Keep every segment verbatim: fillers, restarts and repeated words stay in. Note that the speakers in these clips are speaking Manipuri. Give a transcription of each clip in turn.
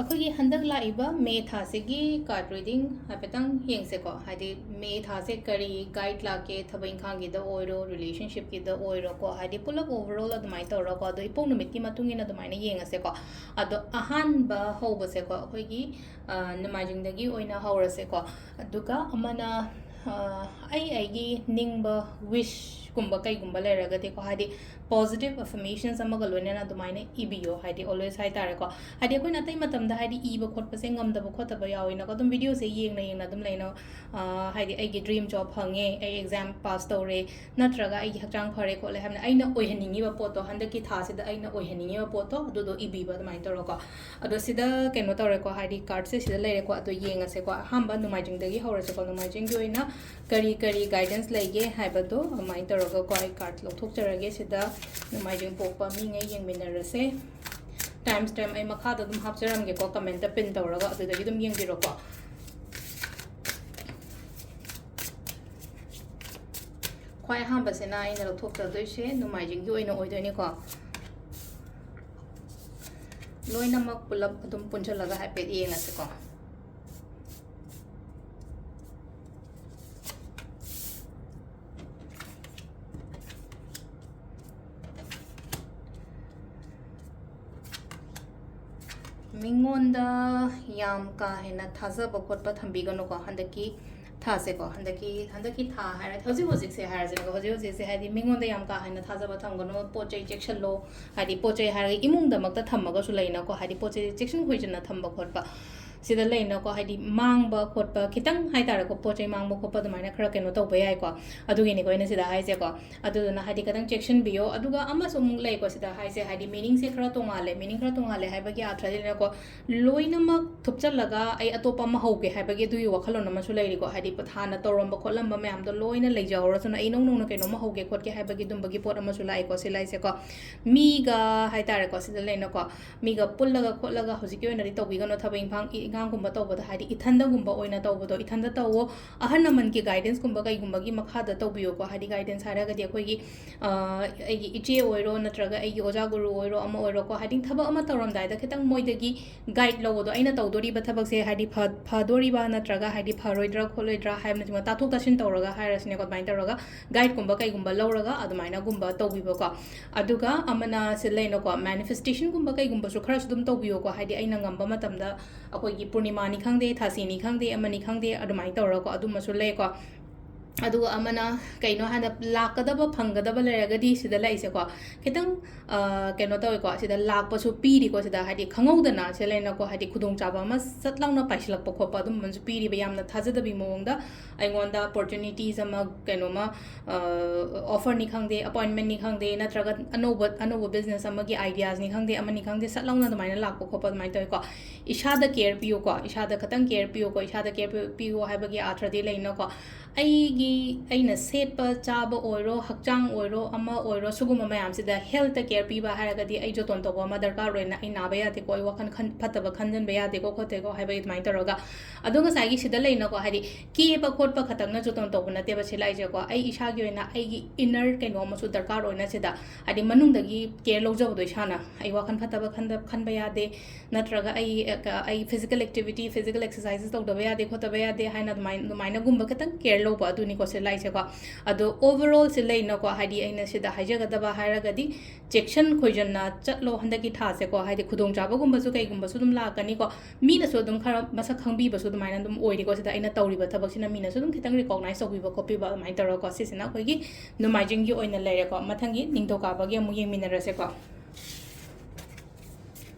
ꯑꯩꯈꯣꯏꯒꯤ ꯍꯟꯗꯛ ꯂꯥꯛꯏꯕ ꯃꯦ ꯊꯥꯁꯤꯒꯤ card reading ꯍꯥꯏꯐꯦꯠꯇꯪ ꯌꯦꯡꯁꯦꯀꯣ꯫ ꯍꯥꯏꯗꯤ ꯃꯦ ꯊꯥꯁꯦ ꯀꯔꯤ guide ꯂꯥꯛꯀꯦ, ꯊꯕꯛ ꯏꯪꯈꯥꯡꯒꯤꯗ ꯑꯣꯏꯔꯣ, relationshipꯀꯤꯗ ꯑꯣꯏꯔꯣꯀꯣ, ꯍꯥꯏꯗꯤ ꯄꯨꯂꯞ overall ꯑꯗꯨꯃꯥꯏꯅ ꯇꯧꯔꯒꯀꯣ꯫ ꯑꯗꯣ ꯏꯄꯣꯛ ꯅꯨꯃꯤꯠꯀꯤ ꯃꯇꯨꯡ ꯏꯟꯅ ꯑꯗꯨꯃꯥꯏꯅ ꯌꯦꯡꯉꯁꯦꯀꯣ꯫ ꯑꯗꯣ ꯑꯍꯥꯟꯕ ꯍꯧꯕꯁꯦꯀꯣ, ꯑꯩꯈꯣꯏꯒꯤ, ꯑ, ꯅꯣꯡꯃꯥꯏꯖꯤꯡꯗꯒꯤ ꯑꯣꯏꯅ ꯍꯧꯔꯁꯦꯀꯣ꯫ ꯑꯗꯨꯒ ꯑꯃꯅ, ꯑ, ꯑꯩ ꯑꯩꯒꯤ ꯅꯤꯡꯕ wishꯀꯨꯝꯕ ꯀꯩꯒꯨꯝꯕ ꯂꯩꯔꯒꯗꯤꯀꯣ, ꯍꯥꯏꯗꯤ positive affirmations ꯑꯃꯒ ꯂꯣꯏꯅꯅ ꯑꯗꯨꯃꯥꯏꯅ ꯏꯕꯤꯌꯣ, ꯍꯥꯏꯗꯤ always ꯍꯥꯏꯇꯥꯔꯦꯀꯣ꯫ ꯍꯥꯏꯗꯤ ꯑꯩꯈꯣꯏꯅ ꯑꯇꯩ ꯃꯇꯝꯗ ꯍꯥꯏꯗꯤ ꯏꯕ ꯈꯣꯠꯄꯁꯦ ꯉꯝꯗꯕ ꯈꯣꯠꯇꯕ ꯌꯥꯎꯋꯤꯅꯀꯣ, ꯑꯗꯨꯝ videoꯁꯦ ꯌꯦꯡꯅ ꯌꯦꯡꯅ ꯑꯗꯨꯝ ꯂꯩꯅ, ꯑ, ꯍꯥꯏꯗꯤ ꯑꯩꯒꯤ dream job ꯐꯪꯉꯦ, ꯑꯩ exam pass ꯇꯧꯔꯦ, ꯅꯠꯇ꯭ꯔꯒ ꯑꯩꯒꯤ ꯍꯛꯆꯥꯡ ꯐꯔꯦ ꯈꯣꯠꯂꯦ ꯍꯥꯏꯕꯅ ꯑꯩꯅ ꯑꯣꯏꯍꯟꯅꯤꯡꯉꯤꯕ ꯄꯣꯠꯇꯣ, ꯍꯟꯗꯛꯀꯤ ꯊꯥꯁꯤꯗ ꯑꯩꯅ ꯑꯣꯏꯍꯟꯅꯤꯡꯉꯤꯕ ꯄꯣꯠꯇꯣ ꯑꯗꯨꯗꯣ ꯏꯕꯤꯕ ꯑꯗꯨꯃꯥꯏꯅ ꯇꯧꯔꯒꯀꯣ꯫ ꯑꯗꯣ ꯁꯤꯗ ꯀꯩꯅꯣ ꯇꯧꯔꯦꯀꯣ, ꯍꯥꯏꯗꯤ cardꯁꯦ ꯁꯤꯗ ꯂꯩꯔꯦꯀꯣ꯫ ꯑꯗꯣ ꯌꯦꯡꯉꯁꯦꯀꯣ, ꯑꯍꯥꯟꯕ ꯅꯣꯡꯃꯥꯏꯖꯤꯡꯗꯒꯤ ꯍꯧꯔꯁꯦꯀꯣ꯫ ꯅꯣꯡꯃꯥꯏꯖꯤꯡꯒꯤ ꯑꯣꯏꯅ ꯀꯔꯤ ꯀꯔꯤ guidance ꯂꯩꯒꯦ ꯍꯥꯏꯕꯗꯣ ꯑꯗꯨꯃꯥꯏꯅ ꯇꯧꯔꯒꯀꯣ, ꯑꯩ card ꯂꯧꯊꯣꯛꯆꯔꯒꯦ꯫ ꯁꯤꯗ ꯅꯣꯡꯃꯥꯏꯖꯤꯡ ꯄꯣꯛꯄ ꯃꯤꯉꯩ ꯌꯦꯡꯃꯤꯟꯅꯔꯁꯦ꯫ Time stamp ꯑꯩ ꯃꯈꯥꯗ ꯑꯗꯨꯝ ꯍꯥꯞꯆꯔꯝꯒꯦꯀꯣ, commentꯇ pin ꯇꯧꯔꯒ ꯑꯗꯨꯗꯒꯤ ꯑꯗꯨꯝ ꯌꯦꯡꯕꯤꯔꯣꯀꯣ꯫ ꯈ꯭ꯋꯥꯏ ꯑꯍꯥꯟꯕꯁꯤꯅ ꯑꯩꯅ ꯂꯧꯊꯣꯛꯆꯗꯣꯏꯁꯦ ꯅꯣꯡꯃꯥꯏꯖꯤꯡꯒꯤ ꯑꯣꯏꯅ ꯑꯣꯏꯗꯣꯏꯅꯤꯀꯣ꯫ ꯂꯣꯏꯅꯃꯛ ꯄꯨꯂꯞ ꯑꯗꯨꯝ ꯄꯨꯟꯁꯤꯜꯂꯒ ꯍꯥꯏꯐꯦꯠ ꯌꯦꯡꯉꯁꯤꯀꯣ꯫ ꯃꯤꯉꯣꯟꯗ ꯌꯥꯝ ꯀꯥ ꯍꯦꯟꯅ ꯊꯥꯖꯕ ꯈꯣꯠꯄ ꯊꯝꯕꯤꯒꯅꯨꯀꯣ꯫ ꯍꯟꯗꯛꯀꯤ ꯊꯥꯁꯦꯀꯣ, ꯍꯟꯗꯛꯀꯤ, ꯍꯟꯗꯛꯀꯤ ꯊꯥ ꯍꯥꯏꯔ-, ꯍꯧꯖꯤꯛ ꯍꯧꯖꯤꯛꯁꯦ ꯍꯥꯏꯔꯁꯤꯅꯦꯀꯣ, ꯍꯧꯖꯤꯛ ꯍꯧꯖꯤꯛꯁꯦ ꯍꯥꯏꯗꯤ ꯃꯤꯉꯣꯟꯗ ꯌꯥꯝ ꯀꯥ ꯍꯦꯟꯅ ꯊꯥꯖꯕ ꯊꯝꯒꯅꯨ, ꯄꯣꯠ ꯆꯩ ꯆꯦꯛꯁꯤꯜꯂꯣ꯫ ꯍꯥꯏꯗꯤ ꯄꯣꯠ ꯆꯩ ꯍꯥꯏꯔꯒ ꯏꯃꯨꯡꯗꯃꯛꯇ ꯊꯝꯃꯒꯁꯨ ꯂꯩꯅꯀꯣ, ꯍꯥꯏꯗꯤ ꯄꯣꯠ ꯆꯩ ꯆꯦꯛꯁꯤꯟ ꯈꯣꯏꯖꯟꯅ ꯊꯝꯕ ꯈꯣꯠꯄ ꯁꯤꯗ ꯂꯩꯅꯀꯣ, ꯍꯥꯏꯗꯤ ꯃꯥꯡꯕ ꯈꯣꯠꯄ ꯈꯤꯇꯪ ꯍꯥꯏꯇꯥꯔꯦꯀꯣ, ꯄꯣꯠ ꯆꯩ ꯃꯥꯡꯕ ꯈꯣꯠꯄ ꯑꯗꯨꯃꯥꯏꯅ ꯈꯔ ꯀꯩꯅꯣ ꯇꯧꯕ ꯌꯥꯏꯀꯣ꯫ ꯑꯗꯨꯒꯤꯅꯤꯀꯣ ꯑꯩꯅ ꯁꯤꯗ ꯍꯥꯏꯁꯦꯀꯣ꯫ ꯑꯗꯨꯗꯨꯅ ꯍꯥꯏꯗꯤ ꯈꯤꯇꯪ ꯆꯦꯛꯁꯤꯟꯕꯤꯌꯣ꯫ ꯑꯗꯨꯒ ꯑꯃꯁꯨ ꯑꯃꯨꯛ ꯂꯩꯀꯣ ꯁꯤꯗ ꯍꯥꯏꯁꯦ, ꯍꯥꯏꯗꯤ meaningꯁꯦ ꯈꯔ ꯇꯣꯡꯉꯥꯜꯂꯦ꯫ Meaning ꯈꯔ ꯇꯣꯡꯉꯥꯜꯂꯦ ꯍꯥꯏꯕꯒꯤ ꯑꯥꯔꯊꯁꯤꯅꯀꯣ, ꯂꯣꯏꯅꯃꯛ ꯊꯨꯞꯆꯜꯂꯒ ꯑꯩ ꯑꯇꯣꯞꯄ ꯑꯃ ꯍꯧꯒꯦ ꯍꯥꯏꯕꯒꯤ ꯑꯗꯨꯒꯤ ꯋꯥꯈꯜꯂꯣꯟ ꯑꯃꯁꯨ ꯂꯩꯔꯤꯀꯣ꯫ ꯍꯥꯏꯗꯤ ꯍꯥꯟꯅ ꯇꯧꯔꯝꯕ ꯈꯣꯠꯂꯝꯕ ꯃꯌꯥꯝꯗꯣ ꯂꯣꯏꯅ ꯂꯩꯖꯍꯧꯔꯁꯅꯨ, ꯑꯩ ꯏꯅꯧ ꯅꯧꯅ ꯀꯩꯅꯣꯝꯃ ꯍꯧꯒꯦ ꯈꯣꯠꯀꯦ ꯍꯥꯏꯕꯒꯤ ꯑꯗꯨꯝꯕꯒꯤ ꯄꯣꯠ ꯑꯃꯁꯨ ꯂꯥꯛꯑꯦꯀꯣ ꯁꯤ ꯂꯥꯏꯁꯦꯀꯣ꯫ ꯃꯤꯒ ꯍꯥꯏꯇꯥꯔꯦꯀꯣ, ꯁꯤꯗ ꯂꯩꯅꯀꯣ, ꯃꯤꯒ ꯄꯨꯜꯂꯒ ꯈꯣꯠꯂꯒ ꯍꯧꯖꯤꯛꯀꯤ ꯑꯣꯏꯅꯗꯤ ꯇꯧꯕꯤꯒꯅꯣ ꯊꯕꯛ ꯏꯪꯈꯥꯡ꯫ ꯏ-, ꯑꯉꯥꯡꯒꯨꯝꯕ ꯇꯧꯕꯗ ꯍꯥꯏꯗꯤ ꯏꯊꯟꯗꯒꯨꯝꯕ ꯑꯣꯏꯅ ꯇꯧꯕꯗꯣ, ꯏꯊꯟꯗ ꯇꯧꯋꯣ꯫ ꯑꯍꯜ ꯂꯃꯟꯒꯤ ꯒꯥꯏꯗꯦꯟꯁꯀꯨꯝꯕ ꯀꯩꯒꯨꯝꯕꯒꯤ ꯃꯈꯥꯗ ꯇꯧꯕꯤꯌꯣꯀꯣ꯫ ꯍꯥꯏꯗꯤ ꯒꯥꯏꯗꯦꯟꯁ ꯍꯥꯏꯔꯒꯗꯤ ꯑꯩꯈꯣꯏꯒꯤ, ꯑ, ꯑꯩꯒꯤ ꯏꯆꯦ ꯑꯣꯏꯔꯣ, ꯅꯠꯇ꯭ꯔꯒ ꯑꯩꯒꯤ ꯑꯣꯖꯥ ꯒꯨꯔꯨ ꯑꯣꯏꯔꯣ, ꯑꯃ ꯑꯣꯏꯔꯣꯀꯣ, ꯍꯥꯏꯗꯤ ꯊꯕꯛ ꯑꯃ ꯇꯧꯔꯝꯗꯥꯏꯗ ꯈꯤꯇꯪ ꯃꯣꯏꯗꯒꯤ ꯒꯥꯏꯗ ꯂꯧꯕꯗꯣ, ꯑꯩꯅ ꯇꯧꯗꯣꯔꯤꯕ ꯊꯕꯛꯁꯦ ꯍꯥꯏꯗꯤ ꯐ-, ꯐꯗꯣꯔꯤꯕ ꯅꯠꯇ꯭ꯔꯒ ꯍꯥꯏꯗꯤ ꯐꯔꯣꯏꯗ꯭ꯔꯥ ꯈꯣꯠꯂꯣꯏꯗ꯭ꯔꯥ ꯍꯥꯏꯕꯅꯆꯤꯡꯕ ꯇꯥꯊꯣꯛ ꯇꯥꯁꯤꯟ ꯇꯧꯔꯒ ꯍꯥꯏꯔꯁꯤꯅꯦꯀꯣ, ꯑꯗꯨꯃꯥꯏꯅ ꯇꯧꯔꯒ ꯒꯥꯏꯗꯀꯨꯝꯕ ꯀꯩꯒꯨꯝꯕ ꯂꯧꯔꯒ ꯑꯗꯨꯃꯥꯏꯅꯒꯨꯝꯕ ꯇꯧꯕꯤꯕꯀꯣ꯫ ꯑꯗꯨꯒ ꯑꯃꯅ ꯁꯤ ꯂꯩꯅꯀꯣ, ꯃꯦꯅꯤꯐꯦꯁꯇꯦꯁꯟꯒꯨꯝꯕ ꯀꯩꯒꯨꯝꯕꯁꯨ ꯈꯔꯁꯨ ꯑꯗꯨꯝ ꯇꯧꯕꯤꯌꯣꯀꯣ꯫ ꯍꯥꯏꯗꯤ ꯑꯩꯅ ꯉꯝꯕ ꯃꯇꯝꯗ ꯑꯩꯈꯣꯏꯒꯤ ꯄꯨꯔꯅꯤꯃꯥꯅꯤ ꯈꯪꯗꯦ, ꯊꯥꯁꯤꯅꯤ ꯈꯪꯗꯦ, ꯑꯃꯅꯤ ꯈꯪꯗꯦ, ꯑꯗꯨꯃꯥꯏꯅ ꯇꯧꯔꯒꯀꯣ, ꯑꯗꯨꯃꯁꯨ ꯂꯩꯀꯣ꯫ ꯑꯗꯨꯒ ꯑꯃꯅ ꯀꯩꯅꯣ ꯍꯥꯏꯅ ꯂꯥꯛꯀꯗꯕ ꯐꯪꯒꯗꯕ ꯂꯩꯔꯒꯗꯤ ꯁꯤꯗ ꯂꯩꯁꯦꯀꯣ, ꯈꯤꯇꯪ, ꯑ, ꯀꯩꯅꯣ ꯇꯧꯋꯦꯀꯣ, ꯁꯤꯗ ꯂꯥꯛꯄꯁꯨ ꯄꯤꯔꯤꯀꯣ꯫ ꯁꯤꯗ ꯍꯥꯏꯗꯤ ꯈꯪꯍꯧꯗꯅ ꯁꯤꯗ ꯂꯩꯅꯀꯣ, ꯍꯥꯏꯗꯤ ꯈꯨꯗꯣꯡꯆꯥꯕ ꯑꯃ ꯁꯠ ꯂꯥꯎꯅ ꯄꯥꯏꯁꯤꯜꯂꯛꯄ ꯈꯣꯠꯄ ꯑꯗꯨꯝꯕꯁꯨ ꯄꯤꯔꯤꯕ, ꯌꯥꯝꯅ ꯊꯥꯖꯗꯕꯤ ꯃꯑꯣꯡꯗ ꯑꯩꯉꯣꯟꯗ ꯑꯣꯄꯣꯔꯆꯨꯅꯤꯇꯤꯁ ꯑꯃ, ꯀꯩꯅꯣꯃ, ꯑ, ꯑꯣꯐꯔꯅꯤ ꯈꯪꯗꯦ, ꯑꯦꯄꯣꯏꯟꯃꯦꯟꯅꯤ ꯈꯪꯗꯦ, ꯅꯠꯇ꯭ꯔꯒ ꯑꯅꯧꯕ, ꯑꯅꯧꯕ ꯕꯤꯖꯤꯅꯦꯁ ꯑꯃꯒꯤ ꯑꯥꯏꯗꯤꯌꯥꯁꯅꯤ ꯈꯪꯗꯦ, ꯑꯃꯅꯤ ꯈꯪꯗꯦ, ꯁꯠ ꯂꯥꯎꯅ ꯑꯗꯨꯃꯥꯏꯅ ꯂꯥꯛꯄ ꯈꯣꯠꯄ ꯑꯗꯨꯃꯥꯏꯅ ꯇꯧꯋꯦꯀꯣ꯫ ꯏꯁꯥꯗ ꯀꯦꯌꯔ ꯄꯤꯌꯨꯀꯣ, ꯏꯁꯥꯗ ꯈꯇꯪ ꯀꯦꯌꯔ ꯄꯤꯌꯨꯀꯣ, ꯏꯁꯥꯗ ꯀꯦꯌꯔ ꯄꯤ-, ꯄꯤꯌꯨ ꯍꯥꯏꯕꯒꯤ ꯑꯥꯔꯊꯗꯤ ꯂꯩꯅꯀꯣ꯫ ꯑꯩꯒꯤ, ꯑꯩꯅ ꯁꯦꯠꯄ ꯆꯥꯕ ꯑꯣꯏꯔꯣ, ꯍꯛꯆꯥꯡ ꯑꯣꯏꯔꯣ, ꯑꯃ ꯑꯣꯏꯔꯣ, ꯁꯤꯒꯨꯝꯕ ꯃꯌꯥꯝꯁꯤꯗ ꯍꯦꯜꯠꯇ ꯀꯦꯌꯔ ꯄꯤꯕ ꯍꯥꯏꯔꯒꯗꯤ ꯑꯩ ꯖꯣꯇꯣꯟ ꯇꯧꯕ ꯑꯃ ꯗꯔꯀꯥꯔ ꯑꯣꯏꯅ, ꯑꯩ ꯅꯥꯕ ꯌꯥꯗꯦꯀꯣ, ꯑꯩ ꯋꯥꯈꯜ ꯈꯟ-, ꯐꯠꯇꯕ ꯈꯟꯖꯟꯕ ꯌꯥꯗꯦꯀꯣ, ꯈꯣꯠꯇꯦꯀꯣ ꯍꯥꯏꯕꯒꯤ ꯑꯗꯨꯃꯥꯏꯅ ꯇꯧꯔꯒ꯫ ꯑꯗꯣ ꯉꯁꯥꯏꯒꯤ ꯁꯤꯗ ꯂꯩꯅꯀꯣ, ꯍꯥꯏꯗꯤ ꯀꯦꯕ ꯈꯣꯠꯄ ꯈꯛꯇꯪꯅ ꯖꯣꯇꯣꯟ ꯇꯧꯕ ꯅꯠꯇꯦꯕ ꯁꯤ ꯂꯥꯛꯏꯁꯦꯀꯣ꯫ ꯑꯩ ꯏꯁꯥꯒꯤ ꯑꯣꯏꯅ ꯑꯩꯒꯤ ꯏꯟꯅꯔ ꯀꯩꯅꯣ ꯑꯃꯁꯨ ꯗꯔꯀꯥꯔ ꯑꯣꯏꯅ ꯁꯤꯗ, ꯍꯥꯏꯗꯤ ꯃꯅꯨꯡꯗꯒꯤ ꯀꯦꯌꯔ ꯂꯧꯖꯕꯗꯣ ꯏꯁꯥꯅ, ꯑꯩ ꯋꯥꯈꯜ ꯐꯠꯇꯕ ꯈꯟꯗ-, ꯈꯟꯕ ꯌꯥꯗꯦ, ꯅꯠꯇ꯭ꯔꯒ ꯑꯩ, ꯑ, ꯑꯩ ꯐꯤꯖꯤꯀꯦꯜ ꯑꯦꯛꯇꯤꯚꯤꯇꯤ, ꯐꯤꯖꯤꯀꯦꯜ ꯑꯦꯛꯁꯔꯁꯥꯏꯖꯦꯁ ꯇꯧꯗꯕ ꯌꯥꯗꯦ, ꯈꯣꯠꯇꯕ ꯌꯥꯗꯦ ꯍꯥꯏꯅ ꯑꯗꯨꯃꯥꯏꯅ, ꯑꯗꯨꯃꯥꯏꯅꯒꯨꯝꯕ ꯈꯤꯇꯪ ꯀꯦꯌꯔ ꯂꯧꯕ ꯑꯗꯨꯅꯤꯀꯣ ꯁꯤ ꯂꯥꯛꯏꯁꯦꯀꯣ꯫ ꯑꯗꯣ ꯑꯣꯚꯔꯑꯣꯜ ꯁꯤ ꯂꯩꯅꯀꯣ, ꯍꯥꯏꯗꯤ ꯑꯩꯅ ꯁꯤꯗ ꯍꯥꯏꯖꯒꯗꯕ ꯍꯥꯏꯔꯒꯗꯤ ꯆꯦꯛꯁꯤꯟ ꯈꯣꯏꯖꯟꯅ ꯆꯠꯂꯣ ꯍꯟꯗꯛꯀꯤ ꯊꯥꯁꯦꯀꯣ, ꯍꯥꯏꯗꯤ ꯈꯨꯗꯣꯡꯆꯥꯕꯒꯨꯝꯕꯁꯨ ꯀꯩꯒꯨꯝꯕꯁꯨ ꯑꯗꯨꯝ ꯂꯥꯛꯀꯅꯤꯀꯣ, ꯃꯤꯅꯁꯨ ꯑꯗꯨꯝ ꯈꯔ ꯃꯁꯛ ꯈꯪꯕꯤꯕꯁꯨ ꯑꯗꯨꯃꯥꯏꯅ ꯑꯗꯨꯝ ꯑꯣꯏꯔꯤꯀꯣ꯫ ꯁꯤꯗ ꯑꯩꯅ ꯇꯧꯔꯤꯕ ꯊꯕꯛꯁꯤꯅ ꯃꯤꯅꯁꯨ ꯑꯗꯨꯝ ꯈꯤꯇꯪ ꯔꯤꯀꯣꯛꯅꯥꯏꯁ ꯇꯧꯕꯤꯕ ꯈꯣꯠꯄꯤꯕ ꯑꯗꯨꯃꯥꯏꯅ ꯇꯧꯔꯒꯀꯣ꯫ ꯁꯤꯁꯤꯅ ꯑꯩꯈꯣꯏꯒꯤ ꯅꯣꯡꯃꯥꯏꯖꯤꯡꯒꯤ ꯑꯣꯏꯅ ꯂꯩꯔꯦꯀꯣ꯫ ꯃꯊꯪꯒꯤ ꯅꯤꯡꯊꯧꯀꯥꯕꯒꯤ ꯑꯃꯨꯛ ꯌꯦꯡꯃꯤꯟꯅꯔꯁꯦꯀꯣ꯫